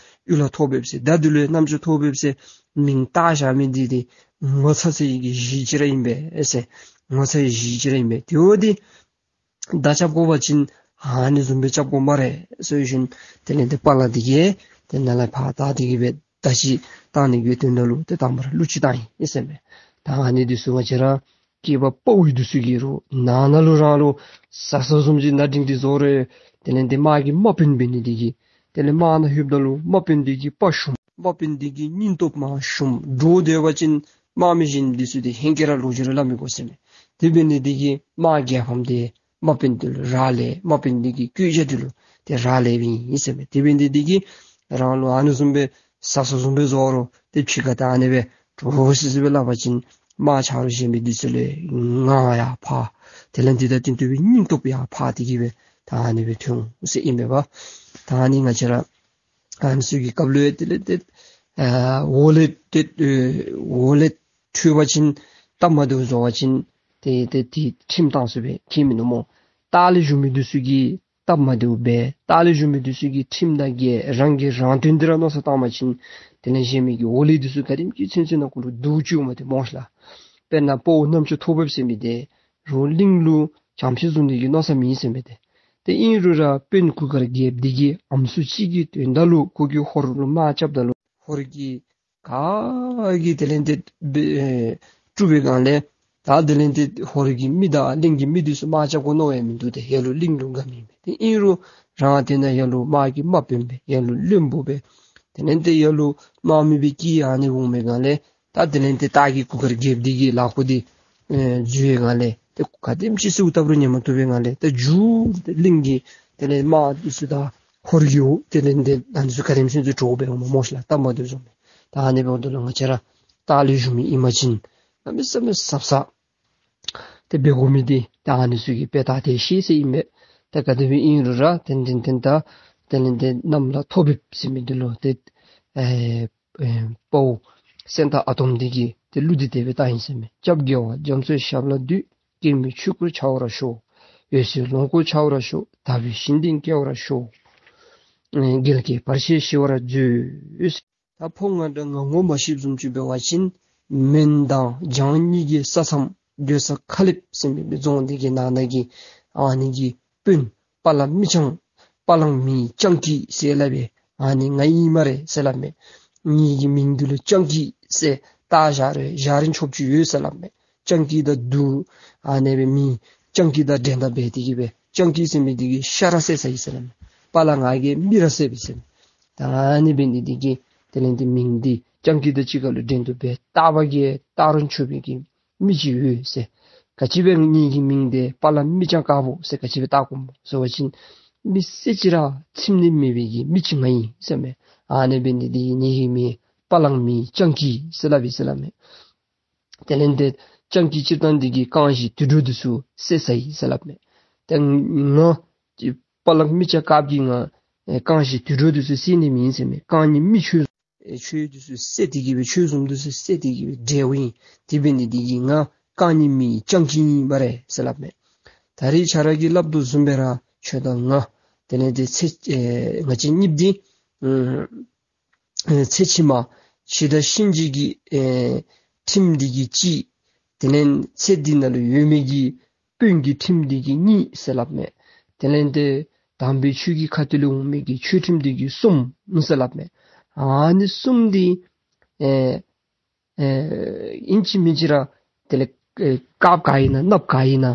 གཡུ་ལྷ་ཐོག་འབེབས་ཟེར། མདའ་འདི་ལུ་གནམ་ལྕགས་ཐོག་འབེབས་ཟེར་མིང་བཏགས་བཞག་མི་འདི་འདི་ངོ་ཚ་ཟེར་བའི་གི་གཞི་ཅིག་ར་ཨིན་པས་ཟེར། ངོ་ཚ་བའི་གཞི་ཅིག་ར་ཨིན་པས། དེ་འབདཝ་ད་མདའ་རྐྱབ་དགོ་པ་ཅིན་ཨ་ནི་བཟུམ་སྦེ་རྐྱབ་དགོ་སྨ་རེ་ཟེར་ཞིནམ་དེ་ལས་དེ་དཔའ་ལ་འདི་གིས་དེ་ནང་ལས་ཕར་བལྟ་སྟེ་གི་སྦེ་མདའ་ཅིག་བཏང་ནི་གི་དོན་དག་ལུ་དེ་དང་པ་ར་གླུ་ཅིག་བཏང་ཡི་ཟེར་མས། ད་ཨ་ནི་འདི་ཚུ་ང་བཅས་ར་སྐྱེས་པ་དཔའ་བོ་འདི་ཚུ་གིས་རོགས་ནང་ན་ལུ་རང་ལུ་ཟ་ས་བཟུམ་ཅིག་ནང་འགྲིམ་སྟེ་བཟོ་རུང་དེ་ལས་དེ་དམག་གི་དམག་དཔོན་འབད་ནི་འདི་གིས་དེ་ལས་དམག་ནང་ལྷོདཔ་ད་ལུ་དམག་དཔོན་འདི་གི་དཔའ་ཞུམ། དམག་དཔོན་འདི་གི་སྙིང་སྟོབས་མར་ཞུམ། འདྲོག་སྡོད་པ་ཅིན་དམག་མི་གཞན་འདི་ཚུ་འདི་ཧེང་སྐལ་ར་ལོག་ཅི་རུང་སླབ་མི་དགོ་ཟེར་མས། དེ་འབད་ནི་འདི་གིས་དམག་རྒྱལ་ཕམ་འདི་དམག་དཔོན་འདི་ལུ་རག་ལས། དམག་དཔོན་འདི་གི་བཀོད་རྒྱ་འདི་ལུ་དེ་རག་ལསཔ་ཨིན་ཟེར་མས། དེ་འབད་ནི་འདི་གིས་རང་ལུ་ཨ་ནི་བཟུམ་སྦེ་ཟ་ས་བཟུམ་སྦེ་བཟོ་རུང་དེ་ཕྱི་ཁར་ད་ཨ་ནི་སྦེ་འདྲོག་སི་སི་སྦེ་སླབ་པ་ཅིན་དམག་ཆ་རོགས་གཞན་མི་འདི་ཚུ་ལུ་ངར་ཡར་འཕར། དེ་ལས་འདི་དང་བསྟུན་ཏེ་སྦེ་སྙིང་སྟོབས་ཡར་འཕར་ཏེ་གི་སྦེ་ད་ཨ་ནི་སྦེ་ཐོན་འོང་ཟེར་ཨིན་པས་པ། ད་ཨ་ནི་ང་བཅས་ར་ཨ་ནི་ཚུ་གི་སྐབས་ལུ་ཡང་དེ་ལས་དེ་ཨ་འོག་ལས་དེ་ཨེ་འོག་ལས་འཕྲོད་པ་ཅིན་སྟབས་མ་བདེཝ་བཟོ་བ་ཅིན་དེ་དེ་དེ་ཁྲིམས་བཏང་ཚུགས་པས་ཁྱད་མིན་ནུག་སྨོ། ལྟག་ལས་བཞུགས་མི་འདི་ཚུ་གིས་སྟབས་མ་བདེཝ་འབད། ལྟག་ལས་བཞུགས་མི་འདི་ཚུ་གིས་ཁྲིམས་དང་འགལ། རང་གིས་རང་དོན་འདི་ར་མནོ་བསམ་བཏང་བ་ཅིན་དེ་ལས་གཞན་མི་གི་འོག་ལས་འདི་ཚུ་ག་དེམ་ཅིག་ཚུན་ཚོད་ནང་འཁོད་ལུ་སྡུག་བཅུག་མ་དེ་སྨོ་ཤ་ལགས། དཔེར་ན་དཔའ་བོ་གནམ་ལྕགས་ཐོག་འབེབས་ཟེར་མི་འདི་རོགས་གླིང་ལུ་བྱམས་བརྩེ་བཟུང་ནི་གི་མནོ་བསམ་ཨིན་ཟེར་མི་འདི། དེ་ཨིན་རུང་ར་དཔོན་གུར་དཀར་རྒྱལཔོ་འདི་གི་ཨམ་སྲུ་ཅིག་གི་དོན་དག་ལུ་ཁོ་གིས་ཧོར་ལུ་དམག་རྐྱབ་ད་ལུ་ཧོར་གྱི་ ག་གིས་དེ་ལས་ཏེ་འབད་ཨེ་དཀྲུགས་པའི་སྒང་ལས་ད་དེ་ལས་ཏེ་ཧོར་གྱི་མི་དང་གླིང་གི་མི་འདི་ཚུ་དམག་རྐྱབ་དགོ་མནོ་ཡང་མིན་འདུག། ཏེ་ལ་ལུ་གླིང་ལུ་དགའ་མི་མེད། ཏེ་ཨིན་རུང་རང་དེ་ནང་ལ་ལུ་དམག་གི་དམག་དཔོན་སྦེ་ལ་ལུ་བློན་པོ་སྦེ་དེ་ལས་ཏེ་ལ་ལུ་དམག་མི་སྦེ་བསྐྱིས། ཨ་ནི་འོང་པའི་སྒང་ལས་ད་དེ་ལས་ཏེ་སྟག་གི་གུར་དཀར་རྒྱལཔོ་འདི་གི་ལག་པ་འདི་ཨེ་འཛུལ་བའི་སྒང་ལས་ཏེ་ག་དེམ་ཅིག་གསོལཝ་བཏབ་རུང་ཉན་མ་བཏུབ་པའི་སྒང་ལས་ཏེ་མཇུག་ཏེ་གླིང་གི་དེ་ལས་དམག་འདི་ཚུ་དང་ཧོར་གྱི་འོག་དེ་ལས་ཏེ་ཨ་ནི་ཚུ་ག་དེམ་ཅིག་ཚུ་འདྲོག་སྦེ་འོངམ་མས་ལགས། སྟབས་མ་བདེཝ་བཟུམ་སྦེ། ད་ཨ་ནི་འབདཝ་ད་ལུ་ང་བཅས་ར་ལྟག་ལུ་བཞུགས་མི་ཨིན་པ་ཅིན་གནམ་མེད་ས་མེད་ཟབ་ཟབ་ཏེ་འབད་དགོ་མི་འདི་ད་ཨ་ནི་ཚུ་གིས་དཔེ་ལྟ་སྟེ་ཤེས་ཟེར་ཨིན་པས། ད་ག་དེ་སྦེ་ཨིན་རུང་ར་ཏན་ཏན་ཏན་ད་དེ་ལས་ཏེ་གནམ་ལ་ཐོ་འབེབས་ཟེར་མི་འདི་ལུ་ཏེ་ཨེ་ཨེ་དཔའ་བོ་སེང་སྟག་ཨ་དོམ་འདི་གིས་ཏེ་གླུ་འདི་དེ་སྦེ་བཏང་ཡི་ཟེར་མས། སྐྱབས་རྒྱལ་བ་རྒྱ་མཚོའི་ཞབས་ལ་འདུད། སྐྱེ་མེད་ཆོས་སྐུར་འཆར་བར་ཤོག། འོད་གསལ་ལོངས་སྐུར་འཆར་བར་ཤོག། དག་པའི་ཞིང་དུ་སྐྱེ་བར་ཤོག། ཨེ་རྒྱལ་བསྐྱེད་བར་ཆད་ཞི་བར་མཛོད། ད་ཕོ་ང་འདྲ་ང་ངོ་མ་ཤེསཔ་བཟུམ་ཅིག་འབད་བ་ཅིན་མོན་དང་འཇང་གཉིས་ཀྱི་ས་མཚམས་སྡོད་ས་ཁ་ལེབ་ཟེར་མི་སྦེ་རྫོང་འདི་གི་ནང་ན་གི་ཨ་ནི་གི་དཔོན་པ་ལང་མི་སྤྱང་པ་ལང་མི་སྤྱང་ཀི་ཟེར་སླབ་པས། ཨ་ནི་ང་ཨིན་སྨ་རེ་ཟེར་སླབ་མས། ངེ་གི་མིང་འདི་ལུ་སྤྱང་ཀི་ཟེར་བཏགས་བཞག་རུང་བཞག་རུང་ཆོགཔ་ཅིག་ཡོད་ཟེར་སླབ་མས། སྤྱང་ཀི་དང་བསྡུར་ཨ་ནི་སྦེ་མིང་སྤྱང་ཀི་དང་འགྲན་ཟླ་འབད་དེ་གིས་སྦེ་སྤྱང་ཀི་ཟེར་མི་འདི་གིས་ཤ་ར་བསད་ས་ཨིན་ཟེར་སླབ་མས། པ་ལང་ང་གིས་མི་ར་བསད་པས་ཟེར་མས། ད་ཨ་ནི་འབད་ནི་འདི་གིས་དེ་ལས་ཏེ་མིང་འདི་སྤྱང་ཀི་དང་གཅིག་ཁར་ལུ་འགྲན་བསྡུར་འབད་བཏགས་པ་གིས་བཏགས་རུང་ཆོག་པའི་གི་མི་ཅིག་ཡོད་ཟེར། ག་ཅི་སྦེ་ངེ་གི་མིང་འདི་པ་ལང་མི་སྤྱང་དཀར་པོ་ཟེར་ག་ཅི་སྦེ་བཏགས་དགོཔ་སྨོ་ཟེར་བ་ཅིན་མི་སེར་ཅིག་ར་ཚིམ་ནི་མེད་པའི་གི་མི་ཅིག་ང་ཨིན་ཟེར་མས། ཨ་ནི་འབད་ནི་འདི་གིས་ངེ་གི་མིང་པ་ལང་མི་སྤྱང་ཀི་ཟེར་སླབ་ཨིན་ཟེར་སླབ་མས། དེ་ལས་ཏེ་སྤྱང་ཀི་སྤྱིར་བཏང་འདི་གིས་རྐང་བཞི་དུད་འགྲོ་འདི་ཚུ་བསད་ས་ཨིན་ཟེར་སླབ་མས། ཏེ་ང་པ་ལང་མི་སྤྱང་དཀརཔོ་གིས་ང་ཨེ་རྐང་བཞི་དུད་འགྲོ་འདི་ཚུ་བསད་ནི་མེན་ཟེར་མས། རྐང་གཉིས་མི་ཆོས་ཨེ་ཆོས་འདི་ཚུ་བསད་དེ་གིས་སྦེ་ཆོས་བཟུམ་འདི་ཚུ་བསད་དེ་གིས་སྦེ་འདྲེཝ་ཨིན། དེ་འབད་ནི་འདི་གིས་ང་རྐང་གཉིས་མི་སྤྱང་ཀི་ཨིན་སྨ་རེ་ཟེར་སླབ་མས། ད་རེས་ཁྱོད་ར་གིས་སླབ་དོ་བཟུམ་སྦེ་ར་ཁྱོད་དང་ང་དེ་ལས་ཏེ་ཚེ་ཨེ་ང་བཅས་གཉིས་འདི་ཨེ་ཚེ་ཕྱི་མ་འཆི་བདག་གཤིན་རྗེ་གི་ཨེ་ཁྲིམས་འདི་གིས་གཅིག། དེ་ལས་ཚེ་འདི་ནང་ལུ་ཡོད་མི་གི་དཔོན་གྱི་ཁྲིམས་འདི་གིས་གཉིས་ཟེར་སླབ་མས། དེ་ལས་ཏེ་དམ་པའི་ཆོས་ཀྱི་ཁ་ཐུག་ལས་འོང་མི་གི་ཆོས་ཁྲིམས་འདི་གིས་གསུམ་ཟེར་སླབ་མས། ཨ་ནི་གསུམ་འདི་ཨེ་ཨེ་ཨིན་ཅི་མིན་ཅི་ར་དེ་ལས་ཨེ་དཀརཔོ་ག་ཨིན་ན་གནགཔོ་ག་ཨིན་ན་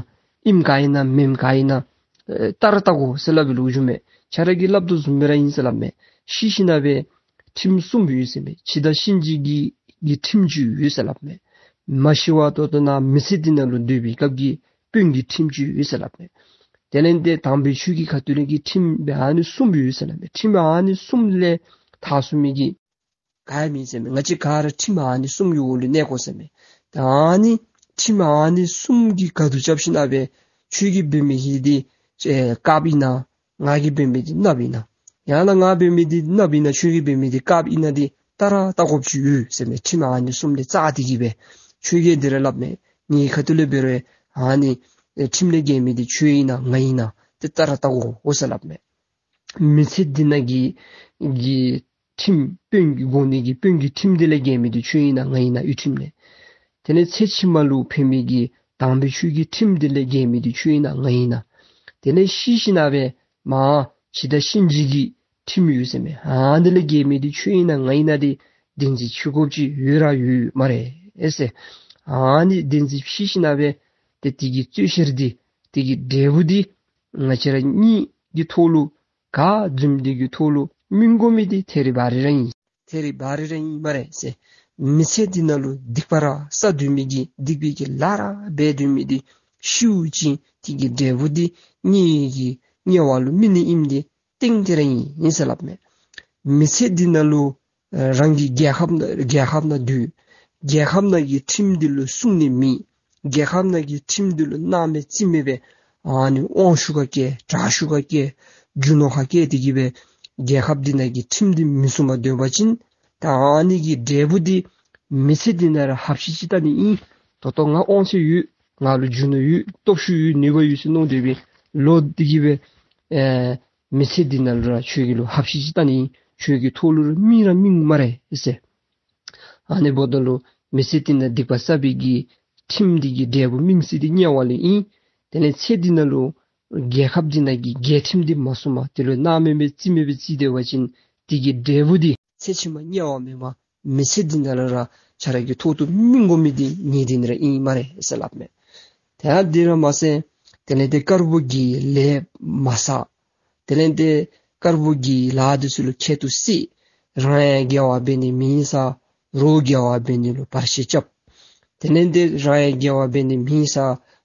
ཨེམ་ག་ཨིན་ན་མེནམ་ག་ཨིན་ན་ཨེ་བལྟ་ར་བལྟ་དགོ་ཟེར་སླབ་པའི་ལོ་རྒྱུས་མས། ཁྱོད་ར་གིས་སླབ་དོ་བཟུམ་སྦེ་ར་ཨིན་ཟེར་སླབ་མས། ཤི་ཞིནམ་ལས་ཁྲིམས་གསུམ་ཡོད་ཟེར་མས། འཆི་བདག་གཤིན་རྗེ་གི་གི་ཁྲིམས་ཅིག་ཡོད་ཟེར་སླབ་མས། མ་ཤི་བར་ད་ལྟོ་ནཱ་མི་ཚེ་འདི་ནང་ལུ་སྡོད་པའི་སྐབས་ཀྱི་དཔོན་གྱི་ཁྲིམས་ཅིག་ཡོད་ཟེར་སླབ་མས། དེ་ལས་ཏེ་དམ་པའི་ཆོས་ཀྱི་ཁ་ཐུག་ལས་ཀྱི་ཁྲིམས་སྦེ་ཨ་ནི་གསུམ་ཡོད་ཟེར་སླབ་མས། ཁྲིམས་ཨ་ནི་གསུམ་ལས་ཐར་སོང་མི་གི་ག་ཡང་མེད་ཟེར་མས། ང་བཅས་ག་ར་ཁྲིམས་ཨ་ནི་གསུམ་གྱི་འོག་ལུ་གནས་དགོ་ཟེར་མས། ད་ཨ་ནི་ཁྲིམས་ཨ་ནི་གསུམ་གྱི་བཀའ་དུ་རྐྱབ་ཞིནམ་ལས་ཁྱོད་ཀྱིས་འབད་མི་འདི་ཨེ་དཀརཔོ་ཨིན་ན་ང་གིས་འབད་མི་འདི་གནགཔོ་ཨིན་ན་ཡང་ན་ང་འབད་མི་འདི་གནགཔོ་ཨིན་ན་ཁྱོད་ཀྱིས་འབད་མི་འདི་དཀརཔོ་ཨིན་ན་འདི་བལྟ་ར་བལྟ་དགོཔ་ཅིག་ཡོད་ཟེར་མས། ཁྲིམས་ཨ་ནི་གསུམ་ལས་བཙག་སྟེ་གིས་སྦེ་ཁྱོད་ཀྱིས་འདི་ར་སླབ་མས། ངེའི་ཁ་ཐུག་ལས་འབད་རུང་ཨ་ནི་ཨེ་ཁྲིམས་ལས་འགལ་མི་འདི་ཁྱོད་ཨིན་ན་ང་ཨིན་ན་འདི་བལྟ་ར་བལྟ་དགོ་འོ་ཟེར་སླབ་མས། མི་ཚེ་འདི་ནང་གི་གི་ཁྲིམས་དཔོན་གྱི་དགོ་ནི་གི་དཔོན་གྱི་ཁྲིམས་འདི་ལས་འགལ་མི་འདི་ཁྱོད་ཨིན་ན་ང་ཨིན་ན་ཡུལ་ཁྲིམས་ལས། དེ་ལས་ཚེ་ཕྱི་མ་ལུ་ཕན་མི་གི་དམ་པའི་ཆོས་ཀྱི་ཁྲིམས་འདི་ལས་འགལ་མི་འདི་ཁྱོད་ཨིན་ན་ང་ཨིན་ན། དེ་ལས་ཤི་ཞིནམ་ལས་མར་འཆི་བདག་གཤིན་རྗེ་གི་ཁྲིམས་ཡོད་ཟེར་མས། ཨ་ནི་ལས་འགལ་མི་འདི་ཁྱོད་ཨིན་ན་ང་ཨིན་ན་འདི་བདེན་འཛིན་ཞུ་དགོཔ་ཅིག་ཡོད་ར་ཡོད་སྨ་རེ་ཨེ་ཟེར། ཨ་ནི་བདེན་འཛིན་ཞུ་ཞིནམ་ལས་ཏེ་དེ་གི་རྩོད་བཤེར་འདི་དེ་གི་འབྲས་བུ་འདི་ང་བཅས་ར་གཉིས་ཀྱི་ཐོག་ལུ་ག་འཛོམས་འདི་གི་ཐོག་ལུ་སྨིན་དགོ་མི་འདི་ཐད་རི་བ་རི་ར་ཨིན། ཐད་རི་བ་རི་ར་ཨིན་སྨ་རེ་ཟེར། མི་ཚེ་འདི་ནང་ལུ་སྡིག་པ་ར་བསགས་སྡོད་མི་གི་སྡིག་པའི་གི་ལཱ་ར་འབད་སྡོད་མི་འདི་ཤིཝ་ཅིག་དེ་གི་འབྲས་བུ་འདི་དམྱལ་གྱི་དམྱལ་བ་ལུ་སྨིན་ནི་ཨིནམ་འདི་གཏན་གཏན་ར་ཨིན་ཟེར་སླབ་མས། མི་ཚེ་འདི་ནང་ལུ་ཨ་རང་གི་རྒྱལ་ཁབ་ནང་རྒྱལ་ཁབ་ནང་སྡོད། རྒྱལ་ཁབ་ནང་གི་ཁྲིམས་འདི་ལུ་སྲུང་ནི་མེད། རྒྱལ་ཁབ་ནང་གི་ཁྲིམས་འདི་ལུ་སྣང་མེད་རྩིས་མེད་སྦེ་ཨ་ནི་དབང་ཤུགས་ཁར་བཀལ་དྲག་ཤུགས་ཁར་བཀལ་རྒྱུ་ནོར་ཁར་བཀལ་ཏེ་གིས་སྦེ་རྒྱལ་ཁབ་འདི་ནང་གི་ཁྲིམས་འདི་མི་སྲུང་པར་སྡོད་པ་ཅིན་ད་ཨ་ནི་གི་འབྲས་བུ་འདི་མི་ཚེ་འདི་ནང་ར་ཧབ་ཤིག་ཅིག་བལྟ་ནི་ཨིན། ད་ལྟོ་ང་དབང་ཆ་ཡོད། ང་ལུ་རྒྱུ་ནོར་ཡོད། སྟོབས་ཤུགས་ཡོད། ནུས་པ་ཡོད་ཟེར་མནོ་སྡོད་པའི་བློ་འདི་གིས་སྦེ་ཨེ་མི་ཚེ་འདི་ནང་ལུ་ར་ཁྱོད་ཀྱི་ལུ་ཧབ་ཤིག་ཅིག་བལྟ་ནི་ཨིན། ཁྱོད་ཀྱི་ཐོག་ལུ་ར་སྨིན་ར་སྨིན་སྨ་རེ་ཟེར། ཨ་ནི་འབདཝ་ད་ལུ་མི་ཚེ་འདི་ནང་སྡིག་པ་བསགས་པའི་གི་ཁྲིམས་འདི་གི་འབྲས་བུ་སྨིན་ས་འདི་དམྱལ་བ་ལུ་ཨིན། དེ་ལས་ཚེ་འདི་ནང་ལུ་རྒྱལ་ཁབ་འདི་ནང་གི་རྒྱལ་ཁྲིམས་འདི་མ་སྲུང་པར་དེ་ལུ་སྣང་མེད་མེད་རྩིས་མེད་པར་རྩིས་སྡོད་པ་ཅིན་དེ་གི་འབྲས་བུ་འདི་ཚེ་ཕྱི་མ་དམྱལ་བ་མེན་པར་ མི་ཚེ་འདི་ནང་ལུ་ར་ཁྱོད་ར་གི་ཐོག་ཏུ་མི་དགོ་མི་འདི་ངེ་འདི་ནི་ར་ཨིན་སྨ་རེ་ཟེར་སླབ་མས། དེ་ཡང་འདི་ར་མ་ཚད་དེ་ལས་འདི་དཀར་པོ་གི་ལས་མ་བསགས། དེ་ལས་འདི་དཀར་པོ་གི་ལཱ་འདི་ཚུ་ལུ་ཁྱད་དུ་བསད། རང་ཡང་དགེ་བ་འབད་ནི་མེད་ས་རོགས་དགེ་བ་འབད་ནི་ལུ་བར་ཆད་རྐྱབ། དེ་ལས་འདི་རང་ཡང་དགེ་བ་འབད་ནི་མེད་ས་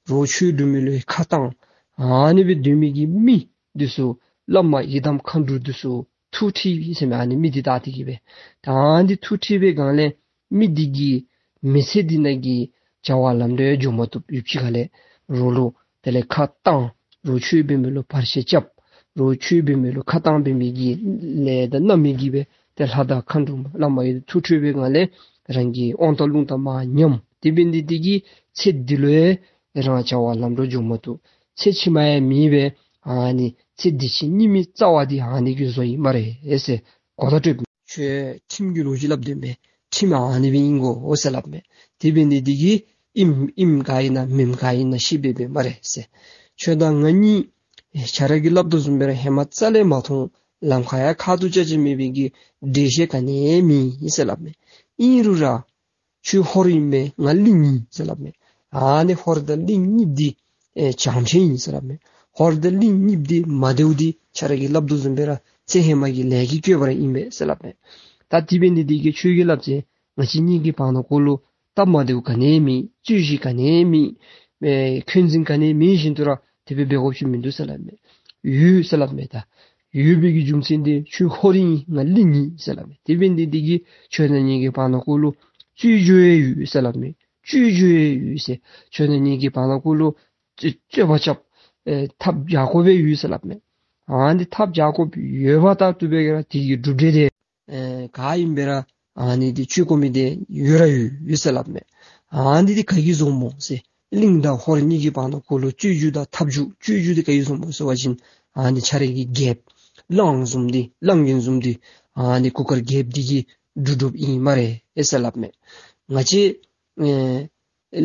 རོགས་ཆོས་སྒྲུབ་མི་ལུ་ཁ་བཏང་། ཨ་ནི་སྦེ་སྡོད་མི་གི་མི་འདི་ཚུ་བླ་མ་ཡི་དམ་མཁའ་འགྲོ་འདི་ཚུ་ཐུགས་ཁྲེལ་ཡི་ཟེར་མས། ཨ་ནི་མི་འདི་བལྟ་སྟེ་གི་སྦེ་ད་ཨ་འདི་ཐུགས་ཁྲེལ་བའི་སྒང་ལས་མི་འདི་གིས་མི་ཚེ་འདི་ནང་གི་བྱ་བ་ལམ་འགྲོ་འགྱོ་མ་བཏུབ། ཡུདཔ་ཅིག་ཁ་ལས་རོགས་ལུ་དེ་ལས་ཁ་བཏང་། རོགས་ཆོས་འབད་མི་ལུ་བར་ཆད་རྐྱབ། རོགས་ཆོས་འབད་མི་ལུ་ཁ་བཏང་འབད་མི་གི་ལས་དང་རྣམ་སྨིན་གྱིས་སྦེ་ཏེ་ལྷ་དང་མཁའ་འགྲོ་བླ་མ་ཡི་ཐུགས་ཁྲེལ་བའི་སྒང་ལས་རང་གི་དབང་ཐང་རླུང་རྟ་མར་ཉམས། དེ་འབད་ནི་འདི་གིས་ཚེ་འདི་ལུ་ཡང་རང་བྱ་བ་ལམ་འགྲོ་འགྱོ་མ་བཏུབ། ཚེ་ཕྱི་མ་ཡང་མེད་པས། ཨ་ནི་ཚེ་འདི་ཕྱི་གཉིས་མེད་རྩ་བ་འདི་ཨ་ནི་གི་བཟོ་ཨིན་སྨ་རེ་ཟེར་གོ་བརྡ་སྤྲོད། ཁྱོད་ཁྲིམས་ཀྱི་ལོ་རྒྱུས་སླབ་སྟེ་མས། ཁྲིམས་ཨ་ནི་སྦེ་ཨིན་གོ་ཟེར་སླབ་མས། དེ་འབད་ནི་འདི་གིས་ཨིནམ་ཨིནམ་ག་ཨིན་ན་མེནམ་ག་ཨིན་ན་ཤེས་པས་སྦེ་སྨ་རེ་ཟེར། ཁྱོད་དང་ང་གཉིས་ཁྱོད་ར་གིས་སླབ་དོ་བཟུམ་སྦེ་ར་ཧེ་མ་རྩ་ལས་མ་མཐོང་། ལམ་ཁར་ཡང་ཁ་ཐུག་རྐྱབ་རྐྱབ་མེད་པའི་གི་འགྲེལ་བཤད་ག་ནི་ཡང་མེད་ཟེར་སླབ་མས། ཨིན་རུང་ར་ཁྱོད་ཧོར་ཨིན་པས། ང་གླིང་ཨིན་ཟེར་སླབ་མས། ཨ་ནི་ཧོར་དང་གླིང་གཉིས་འདི་ཨེ་བྱང་ཆེན་ཨིན་ཟེར་སླབ་མས། ཧོར་དང་གླིང་གཉིས་འདི་མ་བདེཝ་འདི་ཁྱོད་ར་གིས་སླབ་དོ་བཟུམ་སྦེ་ར་ཚེ་ཧེ་མ་གི་ལས་ཀྱི་བཀོད་པ་ར་ཨིན་པས་ཟེར་སླབ་མས། ད་དེ་འབད་ནི་འདི་གིས་ཁྱོད་ཀྱིས་སླབ་ཅི། ང་བཅས་གཉིས་ཀྱི་བར་ན་ཀོ་ལུ་སྟབས་མ་བདེཝ་ག་ནི་ཡང་མེད། རྩོད་གཞི་ག་ནི་ཡང་མེད། ཨེ་འཁོན་འཛིན་ག་ནི་ཡང་མེད་བཞིན་དུ་ར་དེ་སྦེ་འབད་དགོཔ་ཅིག་མིན་འདུག་ཟེར་སླབ་མས། ཡོད་ཟེར་སླབ་མས། ད་ཡོད་པའི་གི་རྒྱུ་མཚན་འདི་ཁྱོད་ཧོར་ཨིན་ང་གླིང་ཨིན་ཟེར་སླབ་མས། དེ་འབད་ནི་འདི་གིས་ཁྱོད་དང་ངེ་གི་བར་ན་ཀོ་ལུ་རྩོད་རྒྱུ་ཡང་ཡོད་ཟེར་སླབ་མས། རྩོད་རྒྱུ་ཡང་ཡོད་ཟེར། ཁྱོད་དང་ངེ་གི་བར་ན་ཀོ་ལུ་རྩོད་རྩོད་པ་རྐྱབ་ཨེ་ཐབས་རྒྱག་དགོཔ་ཡང་ཡོད་ཟེར་སླབ་མས། ཨ་ནི་ཐབས་རྒྱག་དགོཔ་ཡོདཔ་ད་ལྟོ་འབད་ག་ར་དེ་གི་གྲུབ་འབྲས་དེ་ཨེ་ག་ཨིན་པས་ར་ཨ་ནི་འདི་རྩོད་དགོ་མི་འདི་ཡོད་ར་ཡོད་ཡོད་ཟེར་སླབ་མས། ཨ་ནི་འདི་ག་གིས་བཟོཝ་སྨོ་ཟེར། གླིང་དང་ཧོར་གཉིས་ཀྱི་བར་ན་ཀོ་ལུ་རྩོད་རྒྱུ་དང་འཐབ་རྒྱུ་རྩོད་རྒྱུ་འདི་ག་གིས་བཟོཝ་སྨོ་ཟེར་བ་ཅིན་ཨ་ནི་ཁྱོད་ར་གི་རྒྱལཔོ་གླང་བཟུམ་འདི་གླང་རྒན་བཟུམ་འདི་ཨ་ནི་གུར་དཀར་རྒྱལཔོ་འདི་གིས་སྒྲུབ་སྒྲུབཔ་ཨིན་སྨ་རེ་ཨེ་ཟེར་སླབ་མས། ང་བཅས་ཨེ་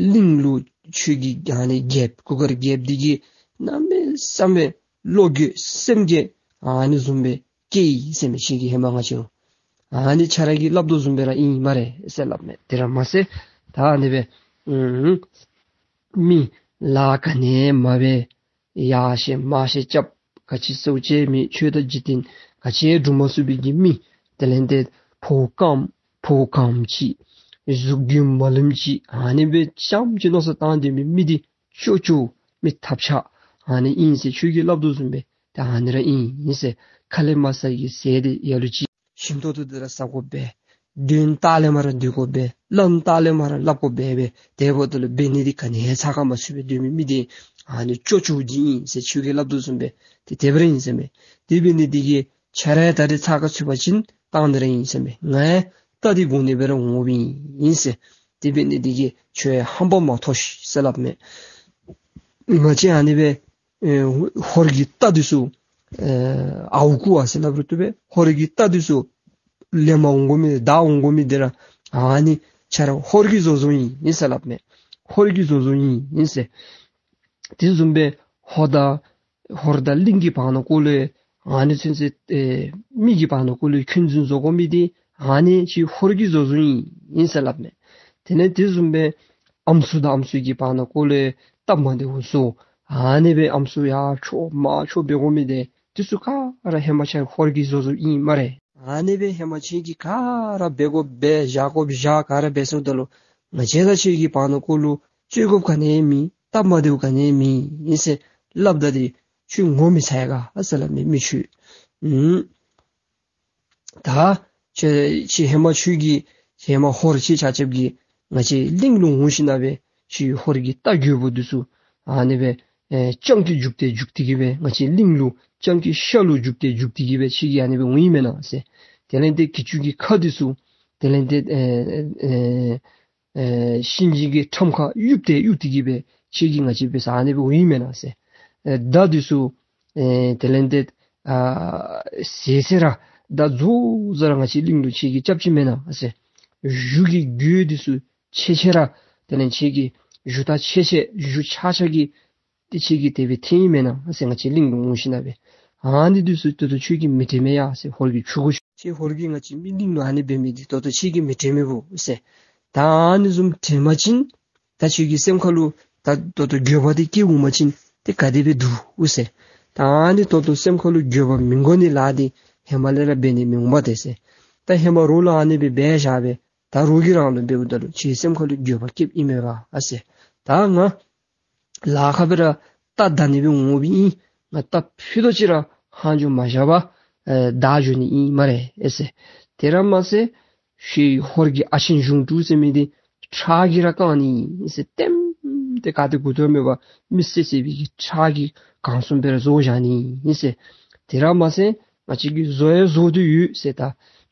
གླིང་ལུ་ཁྱོད་ཀྱི་ཨ་ནི་རྒྱལཔོ་གུར་དཀར་རྒྱལཔོ་འདི་གིས་གནམ་མེད་ས་མེད་བློ་འགྱོད་སེམས་འགྱོད་ཨ་ནི་བཟུམ་སྦེ་སྐྱེས་ཡི་ཟེར་མས། ཁྱོད་ཀྱིས་ཧེ་མ་ང་བཅས་ལུ་ཨ་ནི་ཁྱོད་ར་གིས་སླབ་དོ་བཟུམ་སྦེ་ར་ཨིན་སྨ་རེ་ཟེར་སླབ་མས། དེ་ར་མ་ཚད་ད་ཨ་ནི་སྦེ་ཨུམ་མི་ལཱ་ག་ནི་ཡང་མ་འབད། ཡར་བཤལ་མར་བཤལ་རྐྱབ། ག་ཅི་ཟེརཝ་ཅིག་མེད། ཆོས་དང་འཇིག་རྟེན་ག་ཅི་ཡང་སྒྲུབ་མ་ཚུགས་པའི་གི་མི། དེ་ལས་འདི་ཕོཝ་སྐམ་ཕོཝ་སྐམ་ཅིག་གཟུགས་རྒྱུད་མ་ལེགསམ་ཅིག་ཨ་ནི་སྦེ་རྐྱངམ་ཅིག་མནོ་བསམ་བཏང་སྡོད་མི་མི་འདི་ཅོག་ཅོག་མི་ཐབས་ཆག་ཨ་ནི་ཨིན་ཟེར། ཁྱོད་ཀྱིས་སླབ་དོ་བཟུམ་སྦེ་ད་ཨ་ནི་ར་ཨིན་ཟེར། ཁ་ལས་མ་ཟ་གི་ཟས་འདི་ལ་ལུ་ཅིག་ཞིམ་ཏོང་ཏོ་འདི་ར་ཟ་དགོ་པས། དོན་དག་ལས་མར་སྡོད་དགོ་པས། ལན་དག་ལས་མར་སླབ་དགོ་པས་སྦེ། དེ་འབདཝ་ད་ལུ་འབད་ནི་འདི་ག་ནི་ཡང་ཚགས་ཁར་མ་ཚུད་པའི་སྡོད་མི་མི་འདི་ཨ་ནི་ཅོག་ཅོག་འདི་ཨིན་ཟེར། ཁྱོད་ཀྱིས་སླབ་དོ་བཟུམ་སྦེ་ཏེ་དེ་སྦེ་ར་ཨིན་ཟེར་མས། དེ་འབད་ནི་འདི་གིས་ཁྱོད་ར་ད་རེས་ཚགས་ཁར་ཚུད་པ་ཅིན་བཏང་ནི་ར་ཨིན་ཟེར་མས། ང་ཡང་རྟ་འདི་དགོ་ནི་སྦེ་ར་འོངམ་ཨིན་ཟེར། དེ་འབད་ནི་འདི་གིས་ཁྱོད་ཧམ་པ་མ་མཐོ་ཤིག་ཟེར་སླབ་མས། ང་བཅས་ཨ་ནི་སྦེ་ཨེ་ཧོར་གྱི་རྟ་འདི་ཚུ་ཨེ་ཨརཝ་རྐུ་བ་ཟེར་སླབ་རུང་བཏུབ་པས། ཧོར་གྱི་རྟ་འདི་ཚུ་ལེན་པར་འོང་དགོ་མི་བདའ་འོང་དགོ་མི་འདི་ར་ཨ་ནི་ཁྱོད་ར་ཧོར་གྱིས་བཟོ་བཟོཝ་ཨིན་ཟེར་སླབ་མས། ཧོར་གྱིས་བཟོ་བཟོཝ་ཨིན་ཟེར། དེ་བཟུམ་སྦེ་ཧོར་དང་ཧོར་དང་གླིང་གི་བར་ན་ཀོ་ལུ་ཨ་ནི་ཚུན་ཚོད་ཨེ་མི་གི་བར་ན་ཀོ་ལུ་འཁོན་འཛིན་བཟོ་དགོ་མི་འདི་ཨ་ནི་ཁྱོད་ཧོར་གྱིས་བཟོ་བཟོཝ་ཨིན་ཟེར་སླབ་མས། དེ་ལས་དེ་བཟུམ་སྦེ་ཨམ་སྲུ་དང་ཨམ་སྲུ་གི་བར་ན་ཀོ་ལུ་སྟབས་མ་བདེཝ་བཟོ། ཨ་ནི་སྦེ་ཨམ་སྲུ་ཡར་འཕྱོག་མར་འཕྱོག་འབད་དགོ་མི་འདི་དེ་ཚུ་ག་ར་ཧེ་མ་ཁྱོད་ཧོར་གྱིས་བཟོ་བཟོཝ་ཨིན་སྨ་རེ། ཨ་ནི་སྦེ་ཧེ་མ་ཁྱོད་ཀྱིས་ག་ར་འབད་དགོཔ་འབད་བཞག་དགོཔ་བཞག་ག་ར་འབད་སོངམ་ད་ལུ་ང་བཅས་དང་ཁྱོད་ཀྱི་བར་ན་ཀོ་ལུ་རྩོད་དགོཔ་ག་ནི་ཡང་མེད། སྟབས་མ་བདེཝ་ག་ནི་ཡང་མེད་ཨིན་ཟེར་སླབ་ད་འདི་ཁྱོད་ངོ་མི་ཚ་ཡ་ག་ཟེར་སླབ་མས་མི་ཁྱོད། ཨུམ། ད་ཁྱོད་ཁྱོད་ཧེ་མ་ཁྱོད་ཀྱིས་ཧེ་མ་ཧོར་ཁྱོད་ཆ་ཁྱབ་ཀྱིས་ང་བཅས་གླིང་ལུ་འོང་ཞིན་ན་སྦེ་ཁྱོད་ཧོར་གྱི་རྟ་རྒོད་པོ་འདི་ཚུ་ཨ་ནི་སྦེ་ཨེ་སྤྱང་ཀི་རྒྱུག་སྟེ་རྒྱུག་སྟེ་གི་སྦེ་ང་བཅས་གླིང་ལུ་སྤྱང་ཀི་ཤ་ལུ་རྒྱུག་སྟེ་རྒྱུག་སྟེ་གི་སྦེ་ཁྱོད་ཀྱིས་ཨ་ནི་སྦེ་འོང་ཡི་མེན་ན་ཟེར། དེ་ལས་འདི་གྱི་ཅུང་གི་ཁ་འདི་ཚུ་དེ་ལས་འདི་ཨེ་ཨེ་ཨེ་གཤིན་རྗེ་གི་ཁྲམ་ཁ་གཡུག་སྟེ་གཡུག་སྟེ་གི་སྦེ་ཁྱོད་ཀྱིས་ང་བཅས་སྦེ་ཟ་ནི་སྦེ་འོང་ཡི་མེན་ན་ཟེར། ཨེ་མདའ་འདི་ཚུ་ཨེ་དེ་ལས་འདི་ཨ་ཟེར་ཟེར་ར་མདའ་རྫོགས་ཟེར་ར་ང་བཅས་གླིང་ལུ་ཁྱོད་ཀྱིས་རྐྱབ་ཅི་མེན་ན་ཟེར། གཞུ་གི་རྒོད་འདི་ཚུ་ཆེ་ཆེ་ར་དེ་ལས་ཁྱོད་ཀྱིས་གཞུ་རྟ་ཆེ་ཆེ་གཞུ་ཆག་ཆག་གི་ཏེ་ཁྱོད་ཀྱིས་དེ་སྦེ་འཐེན་ཡི་མེན་ན་ཟེར། ང་བཅས་གླིང་ལུ་འོང་ཞིན་ན་སྦེ་ཨ་ནི་འདི་ཚུ་ཏོག་ཏོ་ཁྱོད་ཀྱིས་མི་འཐེན་མས་ཡ་ཟེར། ཧོར་གྱི་ཕྲུ་གུ་ཤོ་ ཁྱོད་ཧོར་གྱིས་ང་བཅས་མི་གླིང་ལུ་ཨ་ནི་འབད་མི་འདི་ད་ལྟོ་ཁྱོད་ཀྱིས་མི་དྲན་མས་བོ་ཟེར། ད་ཨ་ནི་བཟུམ་དྲན་པ་ཅིན་ད་ཁྱོད་ཀྱི་སེམས་ཁ་ལུ་ད་ད་ལྟོ་འགྱོད་པ་འདི་སྐྱེ་འོང་པ་ཅིན་ཏེ་ག་དེ་སྦེ་འདུག་ཟེར། ད་ཨ་ནི་ད་ལྟོ་སེམས་ཁ་ལུ་འགྱོད་པ་མི་དགོ་ནི་ལཱ་འདི་ཧེ་མ་ལས་ར་འབད་ནི་མི་འོང་པ་ཏེ་ཟེར། ད་ཧེ་མ་རོགས་ལུ་ཨ་ནི་སྦེ་འབད་བཞག་པས། ད་རོགས་ཀྱིས་རང་ལུ་འབདཝ་ད་ལུ་ཁྱོད་སེམས་ཁ་ལུ་འགྱོད་པ་སྐྱེཝ་ཨིན་མས་པ་ཨ་ཟེར། ད་ང་ལཱ་ཁག་སྦེ་ར་རྟ་བདའ་ནི་སྦེ་འོངམ་ཨིན། ང་རྟ་ཕུད་རྡོག་ཅིག་ར་ལྷག་འགྱོ་མ་བཞག་པར་ཨེ་བདའ་འགྱོ་ནི་ཨིན་སྨ་རེ་ཨེ་ཟེར། དེ་ར་མ་ཟད་ཁྱོད་ཧོར་གྱི་ཨ་ཆེན་གཞུང་དྲུག་ཟེར་མི་འདི་ཁྲག་གིས་ར་བཀང་ནི་ཨིན་ཟེར། ལྟདམོ་དེ་ག་ཏེ་གུ་ཐོག་མེད་པར་མི་བསད་བསད་པའི་གི་ཁྲག་གིས་གང་སོང་སྦེ་ར་བཟོ་བཞག་ནི་ཨིན་ཟེར། དེ་ར་མ་ཟད་ང་བཅས་ཀྱིས་བཟོ་ཡང་བཟོ་སྟེ་ཡོད་ཟེར། ད་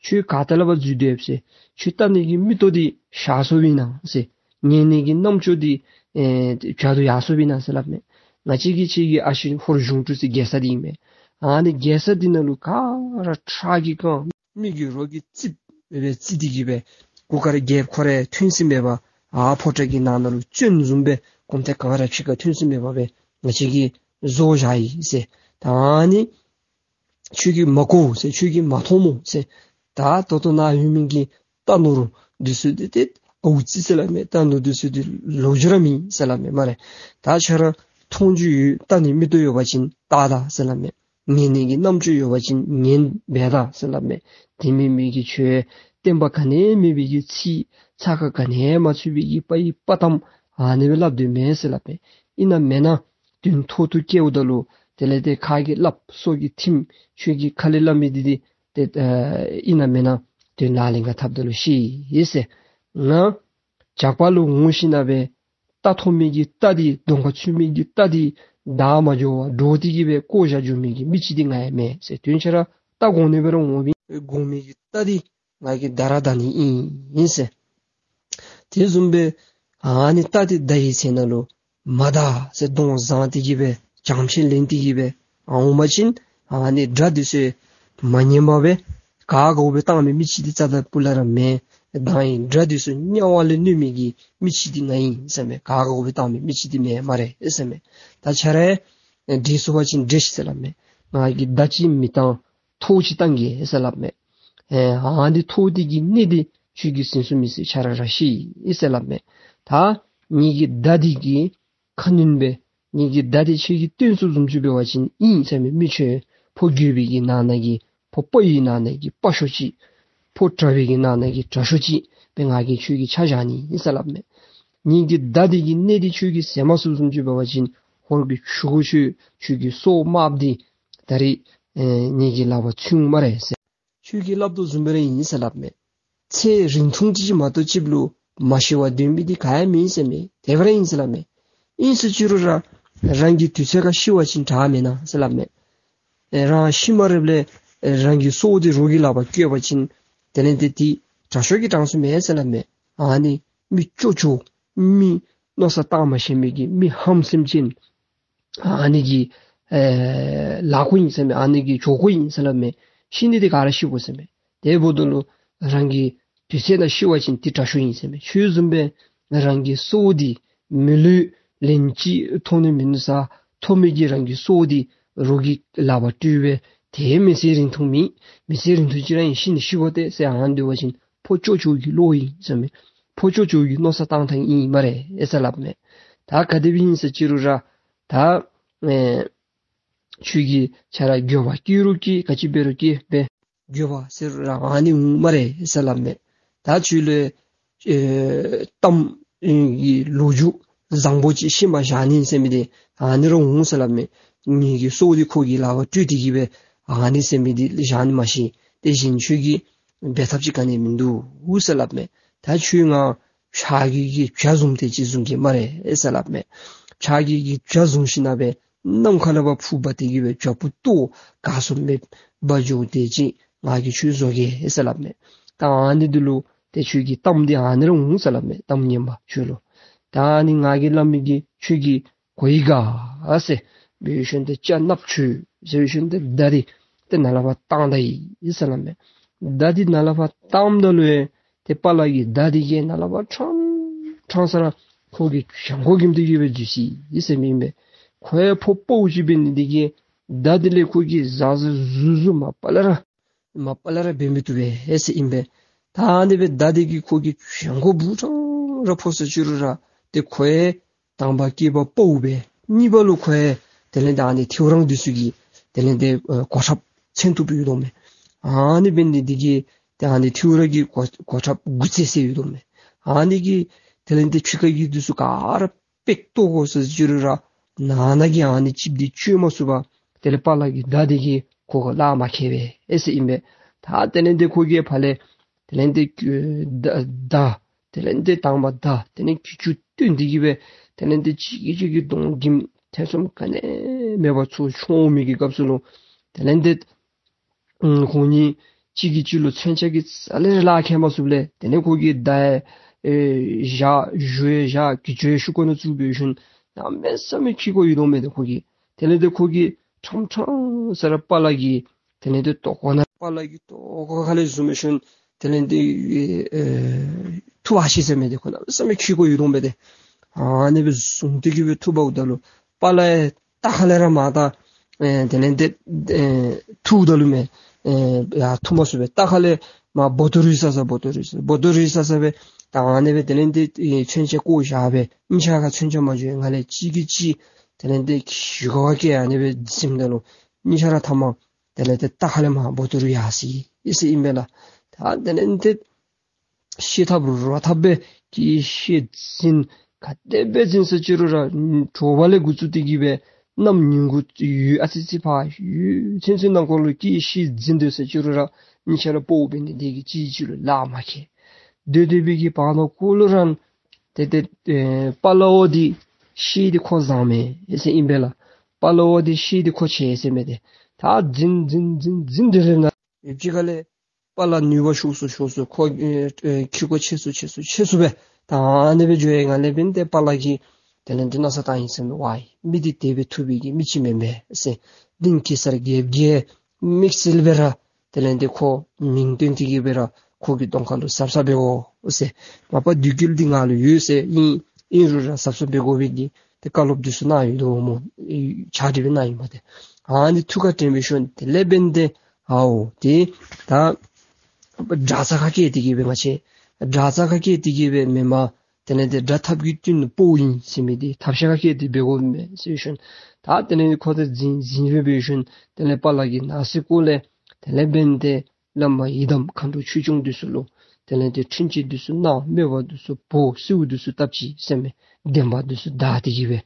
ཁྱོད་ག་ཏེ་ལས་ཕར་འཛུལ་སྡོདཔ་ཟེར། ཁྱོད་བལྟ་ནི་གི་མིག་ཏོ་འདི་བཤལ་སོངམ་ཨིན་ན་ཟེར། ཉན་ནི་གི་རྣམ་ཅོ་འདི་ཨེ་བྱ་དུ་ཡར་སོངམ་ཨིན་ན་ཟེར་སླབ་མས། ང་བཅས་ཀྱིས་ཁྱོད་ཀྱི་ཨ་ཆེན་ཧོར་གཞུང་དྲུག་ཟེར་རྒྱལ་ས་འདི་ཨིན་མས། ཨ་ནི་རྒྱལ་ས་འདི་ནང་ལུ་ག་ར་ཁྲག་གིས་བཀང་། མི་གི་རོ་གིས་བརྩིགས་སྦེ་བརྩིགས་ཏེ་གི་སྦེ་གུར་དཀར་རྒྱལཔོ་ཁོ་ར་ཐོན་ས་མེད་པར་ཨ་ཕོ་བྲང་གི་ནང་ན་ལུ་བཙོན་བཟུམ་སྦེ་གོམ་ཐེངས་གང་ར་ཕྱི་ཁར་ཐོན་ས་མེད་པར་སྦེ་ང་བཅས་ཀྱིས་བཟོ་བཞག་ཡི་ཟེར། ད་ཨ་ནི་ཁྱོད་ཀྱིས་མ་གོ་ཟེར། ཁྱོད་ཀྱིས་མ་མཐོང་སྨོ་ཟེར། ད་ད་ལྟོ་ནཱ་ཡོད་མི་གི་རྟ་ནོར་འདི་ཚུ་འདི་ཏེ་ཨའུ་ཙི་ཟེར་སླབ་མས། རྟ་ནོར་འདི་ཚུ་འདི་ལོ་རྒྱུས་ར་མེད་ཟེར་སླབ་མས་སྨ་རེ། ད་ཁྱོད་ར་མཐོང་རྒྱུ་ཡོད། བལྟ་ནི་མིག་ཏོ་ཡོད་པ་ཅིན་བལྟ་ད་ཟེར་སླབ་མས། ཉན་ནི་གི་རྣམ་ཅོ་ཡོད་པ་ཅིན་ཉན་འབད་ད་ཟེར་སླབ་མས། དེ་མེན་མི་གི་ཁྱོད་བསྟན་པ་ག་ནི་ཡང་མེད་པའི་གི་ཚིག་ཚ་ཁ་ག་ནི་ཡང་མ་ཚུད་པའི་གི་དཔའ་ཡི་དཔའ་གཏམ་ཨ་ནི་སྦེ་སླབ་དོ་མེན་ཟེར་སླབ་མས། ཨིན་ན་མེན་ན་དོན་ཐོག་ཏུ་བཀལཝ་ད་ལུ་དེ་ལས་ཏེ་ཁ་གིས་སླབ་སོ་གིས་ཐིམ། ཁྱོད་ཀྱིས་ཁ་ལས་སླབ་མི་འདི་འདི་ཏེ་ཨ་ཨིན་ན་མེན་ན་དོན་ལག་ལེན་ཁར་འཐབ་ད་ལུ་ཤེས་ཡི་ཟེར། ང་ཇག་པ་ལུ་འོང་ཞིན་ན་སྦེ་རྟ་ཐོབ་མི་གི་རྟ་འདི་གདོང་ཁར་ཚུད་མི་གི་རྟ་འདི་བདའ་མ་འགྱོ་བར་འདྲོག་སྟེ་གི་སྦེ་བཀོ་བཞག་འགྱོ་མི་གི་མི་ཅིག་འདི་ང་ཡང་མེན་ཟེར། དོན་ཆ་ར་རྟ་དགོ་ནི་སྦེ་ར་འོངམ་ཨིན། དགོ་མི་གི་རྟ་འདི་ང་གིས་བདའ་ར་བདའ་ནི་ཨིན་ཟེར། དེ་བཟུམ་སྦེ་ཨ་ནི་རྟ་འདི་བདའ་བའི་ཚེ་ན་ལུ་མ་བདའ་ཟེར་གདོང་བཟང་སྟེ་གི་སྦེ་བྱང་ཆེན་ལེན་ཏེ་གི་སྦེ་ཨ་འོང་པ་ཅིན་ཨ་ནི་དགྲ་འདི་ཚུ་མ་ཉན་པར་སྦེ་ག་དགའཝ་སྦེ་བཏང་མི་མི་ཅིག་འདི་རྩ་དང་སྤུ་ལས་ར་མེན། ད་ཨིན་དགྲ་འདི་ཚུ་དམྱལ་བ་ལས་གནོད་མི་གི་མི་ཅིག་འདི་ང་ཨིན་ཟེར་མས། ག་དགའཝ་སྦེ་བཏང་མི་མི་ཅིག་འདི་མེན་སྨ་རེ་ཟེར་མས། ད་ཁྱོད་ར་འདྲེ་ཚུགས་པ་ཅིན་འདྲེ་ཤིག་ཟེར་སླབ་མས། ང་གིས་མདའ་ཅིག་མི་བཏང་ཐོག་ཅིག་བཏང་གེ་ཟེར་སླབ་མས། ཨེ་ཨ་འདི་ཐོག་འདི་གི་གནད་འདི་ཁྱོད་ཀྱིས་ཟིན་ཚུགས་མི་ཚུགས་ཁྱོད་ར་ར་ཤེས་ཡི་ཟེར་སླབ་མས། ད་ངེ་གི་མདའ་འདི་གིས་ཁ་གནོན་སྦེ་ངེ་གི་མདའ་འདི་ཁྱོད་ཀྱིས་བཏོན་ཚུགསཔ་བཟུམ་ཅིག་འབད་བ་ཅིན་ཨིན་ཟེར་མས། མི་ཁྱོད་ཕོ་རྒོད་པའི་གི་ནང་ན་གི་ཕོ་དཔའ་བོའི་ནང་ན་གི་དཔའ་ཤོས་ཅིག། ཕོ་དྲག་པོའི་གི་ནང་ན་གི་དྲག་ཤོས་ཅིག་སྦེ་ང་གིས་ཁྱོད་ཀྱི་ཆ་བཞག་ནི་ཨིན་ཟེར་སླབ་མས། ངེ་གི་མདའ་འདི་གི་གནད་འདི་ཁྱོད་ཀྱིས་ཟིན་མ་ཚུགསཔ་བཟུམ་ཅིག་འབད་བ་ཅིན་ཧོར་གྱི་ཆུང་ཀུ་ཁྱོད་ཁྱོད་ཀྱི་སྲོག་དམརཔོ་འདི་ད་རིས་ཨེ་ངེ་གི་ལག་པར་ཚུད་འོང་སྨ་རེ་ཟེར། ཁྱོད་ཀྱིས་སླབ་དོ་བཟུམ་སྦེ་ར་ཨིན་ཟེར་སླབ་མས། ཚེ་རིང་ཐུང་ཅིག་མ་གཏོགས་ཅིག་ལུ་མ་ཤི་བར་སྡོད་མི་འདི་ག་ཡང་མེད་ཟེར་མས། དེ་སྦེ་ར་ཨིན་ཟེར་སླབ་མས། ཨིན་ཟེར་ཅི་རུང་ར་རང་གི་དུས་ཚོད་ཁར་ཤི་བ་ཅིན་དྲག་མེན་ན་ཟེར་སླབ་མས། ཨེ་རང་ཤི་མ་རནམ་ལས་ཨེ་རང་གི་སྲོག་འདི་རོགས་ཀྱི་ལག་པར་བཀོད་པ་ཅིན་དེ་ལས་ཏེ་འདི་དྲག་ཤོས་ཀྱི་གྲངས་སུ་མེད་ཟེར་སླབ་མས། ཨ་ནི་མི་སྐྱོ་སྐྱོ་མི་མནོ་བསམ་བཏང་མ་ཤེས་མི་གི་མི་ཧམ་སེམས་ཅན་ཨ་ནི་གི་ཨེ་ལཱ་ཁོ་ཨིན་ཟེར་མས། ཨ་ནི་གི་ཇོ་ཁོ་ཨིན་ཟེར་སླབ་མས། ཤི་ནི་འདི་ག་ར་ཤི་དགོ་ཟེར་མས། དེ་འབདཝ་ད་ལུ་རང་གི་དུས་ཚོད་ནང་ཤི་བ་ཅིན་འདི་དྲག་ཤོས་ཨིན་ཟེར་མས། ཁྱོད་བཟུམ་སྦེ་རང་གི་སྲོག་འདི་མི་ལུས་ལན་གཅིག་ཐོབ་ནི་མིན་ནུག་ས་ཐོབ་མི་གི་རང་གི་སྲོག་འདི་རོགས་ཀྱི་ལག་པར་སྤྲོད་སྦེ་དེ་མི་ཚེ་རིང་ཐུང་མེད། མི་ཚེ་རིང་ཐུང་ཅིག་ར་ཨིན། ཤི་ནི་ཤི་དགོ་སྟེ་ཟེར་ཨ་ནི་འབད་བ་ཅིན་ཕོ་སྐྱོ་སྐྱོ་གི་བློ་ཨིན་ཟེར་མས། ཕོ་སྐྱོ་སྐྱོ་གི་མནོ་བསམ་བཏང་ཐངས་ཨིན་སྨ་རེ་ཨེ་ཟེར་སླབ་མས། ད་ག་དེ་སྦེ་ཨིན་ཟེར་ཅི་རུང་ར་ད་ཨེ་ཁྱོད་ཀྱིས་ཁྱོད་ར་འགྱོད་པ་སྐྱེ་རུང་སྐྱེ། ག་ཅི་འབད་རུང་སྐྱེ་སྦེ་འགྱོད་པ་ཟེར་རུང་ར་ཨ་ནི་འོང་སྨ་རེ་ཟེར་སླབ་མས། ད་ཁྱོད་ལུ་ཨེ་གཏམ་གྱི་ལོ་རྒྱུས་བཟང་པོ་ཅིག་ཤེས་པར་བཞག་ནི་ཟེར་མི་འདི་ཨ་ནི་ར་འོང་ཟེར་སླབ་མས། ངེ་གི་སྲོག་འདི་ཁོ་གི་ལག་པར་སྤྲོད་དེ་གི་སྦེ་ཨ་ནི་ཟེར་མི་འདི་བཞག་ནི་མ་ཤེས། དེ་བཞིན་ཁྱོད་ཀྱིས་འབད་ཐབས་ཅིག་ག་ནི་མིན་འདུག་ཟེར་སླབ་མས། ད་ཁྱོད་ང་ཕྱག་གི་གི་བྱ་བཟུང་དེ་ཅིག་བཟུང་གེ་སྨ་རེ་ཨེ་ཟེར་སླབ་མས། ཕྱག་གི་གི་བྱ་བཟུང་ཞིན་ན་སྦེ་ནམ་མཁའ་ལས་ཕར་འཕུར་འབག་སྟེ་གི་སྦེ་བྱ་སྤུ་ཏོག་ག་སོང་མེད་པར་འགྱོ་དེ་ཅིག་ང་གིས་ཁྱོད་བཟོ་གེ་ཨེ་ཟེར་སླབ་མས། ད་ཨ་ནི་འདི་ལུ་ཏེ་ཁྱོད་ཀྱི་གཏམ་འདི་ཨ་ནི་ར་འོང་ཟེར་སླབ་མས། གཏམ་སྙན་པ་ཁྱོད་ལུ། ད་ཨ་ནི་ང་གིས་སླབ་མི་གི་ཁྱོད་ཀྱིས་གོ་ཡི་ག་ཟེར། འབད་ཞིནམ་ཏེ་སྐྱ་ནགཔོ་ཁྱོད་ཟེར་ཞིནམ་ཏེ་མདའ་འདི་ཏེ་ནཱ་ལས་ཕར་བཏང་ད་ཡི་ཟེར་སླབ་མས། མདའ་འདི་ནཱ་ལས་ཕར་བཏངམ་ད་ལུ་ཡང་ཏེ་དཔའ་ལ་གི་མདའ་འདི་གིས་ནཱ་ལས་ཕར་ཕྲང་ཕྲང་ས་ར་ཁོ་གི་བྱང་ཁོག་གིམ་དེ་གི་སྦེ་འཛུལ་སོ་ཡི་ཟེར་མི་ཨིན་པས། ཁོ་ཡང་ཕོ་དཔའ་བོ་ཅིག་འབད་ནི་དེ་གིས་མདའ་འདི་ལས་ཁོ་གི་ཟ་ཟ་ཟུ་ཟུ་མ་པ་ལས་ར་ མ་པ་ལས་ར་འབད་མི་བཏུབ་པས་ཟེར་ཨིན་པས། ད་ཨ་ནི་སྦེ་མདའ་དེ་གིས་ཁོ་གི་བྱང་ཁོག་སྦུག་ཕྲང་ར་ཕོག་སོ་ཅི་རུང་ར་ཏེ་ཁོ་ཡང་དང་པ་སྐེད་པ་ཕོགཔ་སྦེ་གཉིས་པ་ལུ་ཁོ་ཡང་དེ་ལས་ཏེ་ཨ་ནི་ཐེའུ་རང་འདི་ཚུ་གི་དེ་ལས་ཏེ་ཨེ་གོ་ཁྲབ་ཚོན་ཐུབ་ཡོད་དོ་མས། ཨ་ནི་འབད་ནི་དེ་གིས་ཏེ་ཨ་ནི་ཐེའུ་རང་གི་གོ་གོ་ཁྲབ་དགུ་ཚད་ཟེར་ཡོད་དོ་མས། ཨ་ནི་གིས་དེ་ལས་ཏེ་ཕྱི་ཁ་གི་འདི་ཚུ་ག་ར་པེག་བཏོག་དགོ་ཟེར་ཅི་རུང་ར་ནང་ན་གི་ཨ་ནི་ཅིག་འདི་བཅོས་མ་ཚུགས་པར་དེ་ལས་པ་ལ་གི་མདའ་དེ་གིས་ཁོ་ག་ལག་མ་ཁེལ་བས་ཨེ་ཟེར་ཨིན་པས། ད་དེ་ལས་ཏེ་ཁོ་གིས་ཕར་ལས་དེ་ལས་ཏེ་མདའ་མདའ་དེ་ལས་ཏེ་དང་པ་མདའ་དེ་ལས་གྱི་ཅུ་བཏོན་ཏེ་གི་སྦེ་དེ་ལས་ཏེ་གཅིག་གིས་གཅིག་གི་གདོང་གི་ཐེ་ཚོམ་ག་ནི་མེད་པར་ཚུར་མཆོང་མི་གི་སྐབས་སུ་ལུ་དེ་ལས་ཏེ་ཨུམ་ཁོང་གཉིས་གཅིག་གིས་གཅིག་ལུ་མཚོན་ཆ་གི་རྩ་ལས་ར་ལག་ཁེལ་མ་ཚུགསཔ་ལས་དེ་ལས་ཁོ་གི་མདའ་ཨེ་ཞག་གཞུ་ཡང་ཞག་གྱི་ཅུ་ཡང་ཤུགས་ཁོ་ན་བཙུགས་འབད་ཞིནམ་གནམ་མེད་ས་མེད་འཁྱིད་དགོ་ཡོད་དོ་མས་ཏེ་ཁོ་གིས། དེ་ལས་ཏེ་ཁོ་གིས་ཕྲང་ཕྲང་ས་ར་པ་ལ་གི་དེ་ལས་ཏེ་ལྟག་ཀོ་ན་པ་ལ་གི་ལྟག་ཀོ་ཁ་ལས་བཟུང་འབད་ཞིནམ་དེ་ལས་ཏེ་ཨེ་ཐུ་བ་ཤི་ཟེར་མི་འདི་ཁོ་གནམ་མེད་ས་མེད་འཁྱིད་དགོ་ཡོད་དོ་མས་ཏེ། ཨ་ནི་སྦེ་བཟུང་སྟེ་གི་སྦེ་ཐུ་བཝ་ད་ལུ་པ་ལ་ཡང་ལྟག་ཁ་ལས་ར་མར་ད་ཨེ་དེ་ལས་ཏེ་ཨེ་ཐུཝ་ད་ལུ་མས་ཨེ་ཡར་ཐུ་མ་ཚུགས་པས། ལྟག་ཁ་ལས་མར་སྦོ་ཏོ་རུལ་ས་ས་སྦོ་ཏོ་རུལ་ས་སྦོ་ཏོ་རུལ་ས་ས་སྦེ་ད་ཨ་ནི་སྦེ་དེ་ལས་ཏེ་ཨེ་མཚོན་ཆ་བཀོ་བཞག་སྦེ་གཉིས་ཆ་ཁར་མཚོན་ཆ་མ་འགྱོ་བའི་ངང་ལས་གཅིག་གིས་གཅིག་དེ་ལས་ཏེ་གཞུ་ག་བ་བཀལ་ཨ་ནི་སྦེ་འཛིངམ་ད་ལུ་གཉིས་ཆ་ར་ཐ་མ་དེ་ལས་ཏེ་ལྟག་ཁ་ལས་མར་སྦོ་ཏོ་རུལ་ཡར་སོ་ཡི་ཟེར་ཨིན་པས་ལགས། ད་དེ་ལས་ཏེ་ཤེད་ཐབ་རོ་ཐབ་སྦེ་གི་ཤེད་འཛིན་ག་དེ་སྦེ་འཛིན་ས་ཅི་རུང་ར་དྲོ་པ་ལས་འགོ་བཙུགས་ཏེ་གི་སྦེ་གནམ་ཉིན་གུང་ཡུན་ཨ་ཙི་ཙི་ཕར་ཡུན་ཚུན་ཚོད་ནང་འཁོད་ལུ་གི་ཤེད་འཛིན་སྡོད་ས་ཅི་རུང་ར་གཉིས་ཆ་ར་ཕོགཔ་འབད་ནི་དེ་གིས་གཅིག་གིས་གཅིག་ལུ་ལག་མ་ཁེལ། སྡོད་སྡོད་པའི་གི་བར་ན་ཀོ་ལུ་ར་ཏེ་ཏེ་ཨེ་པ་ལ་བ་འདི་ཤེད་འདི་ཁོ་བཟང་མས་ཟེར་ཨིན་པས་ལགས། པ་ལ་བ་འདི་ཤེད་འདི་ཁོ་ཆེ་ཟེར་མས་ཏེ། ད་འཛིང་འཛིང་འཛིང་འཛིང་སྡོད་རན་ན་ཡུདཔ་ཅིག་ཁ་ལས་པ་ལ་ནུས་པ་ཤུགས་སུ་ཤུགས་སུ་ཁོ་ཨེ་ཨེ་ཁྱི་ཁོ་ཆེ་སུ་ཆེ་སུ་ཆེ་སུ་སྦེ་ད་ཨ་ནི་སྦེ་འགྱོ་བའི་ངང་ལས་འབདན་ཏེ་པ་ལ་གིས་དེ་ལས་འདི་མནོ་བསམ་བཏང་ཡི་ཟེར་མས། ཝའི་མི་འདི་དེ་སྦེ་ཐུབ་པའི་གི་མི་ཅིག་མེན་པས་ཟེར། གླིང་གེ་སར་རྒྱལཔོ་གིས་དམིགས་བསལ་སྦེ་ར་དེ་ལས་འདི་ཁོ་མིང་བཏོན་ཏེ་གི་སྦེ་ར་ཁོ་གི་གདོང་ཁ་ལུ་གཟབ་གཟབ་འབད་དགོ་ཟེར། མ་པ་བདུད་ཀྱི་འདི་ང་ལུ་ཡོད་ཟེར་ཨིན་ཨིན་རུང་ར་གཟབ་གཟབ་འབད་དགོ་པའི་གི་ཏེ་བཀའ་སློབ་འདི་ཚུ་གནང་ཡོད་དོ་སྨོ། ཕྱག་བྲིས་སྦེ་གནང་ཡོདཔ་མས་ཏེ། ཨ་ནི་ཐུགས་ཁར་དྲན་འབད་ཞིནམ་དེ་ལས་འབདན་ཏེ་ཨའོ་ཏེ་ད་དགྲ་རྩ་ཁར་བཀལ་ཏེ་གི་སྦེ་ང་བཅས་དགྲ་རྩ་ཁར་བཀལ་ཏེ་གི་སྦེ་མེན་པར་དེ་ལས་ཏེ་དགྲ་ཐབས་ཀྱི་སྟེང་ལུ་ཕོགཔ་ཨིན་ཟེར་མི་འདི་ཐབས་ཤ་ཁར་བཀལ་ཏེ་འབད་དགོཔ་མས་ཟེར་ཞིནམ་ད་དེ་ལས་ཁོ་དེ་འཛིང་འཛིང་སྦེ་འབད་ཞིནམ་དེ་ལས་པ་ལ་གིས་ནང་སེམས་ཁོག་ལས་དེ་ལས་འབདན་ཏེ་བླ་མ་ཡི་དམ་མཁའ་འགྲོ་ཆོས་སྐྱོང་འདི་ཚུ་ལུ་དེ་ལས་ཏེ་འཕྲིན་བཅོལ་འདི་ཚུ་གནང་། དམོད་པ་འདི་ཚུ་འབོ། གསོལཝ་འདི་ཚུ་བཏབ་ཅི་ཟེར་མས། བདེན་པ་འདི་ཚུ་བདའ་སྟེ་གི་སྦེ་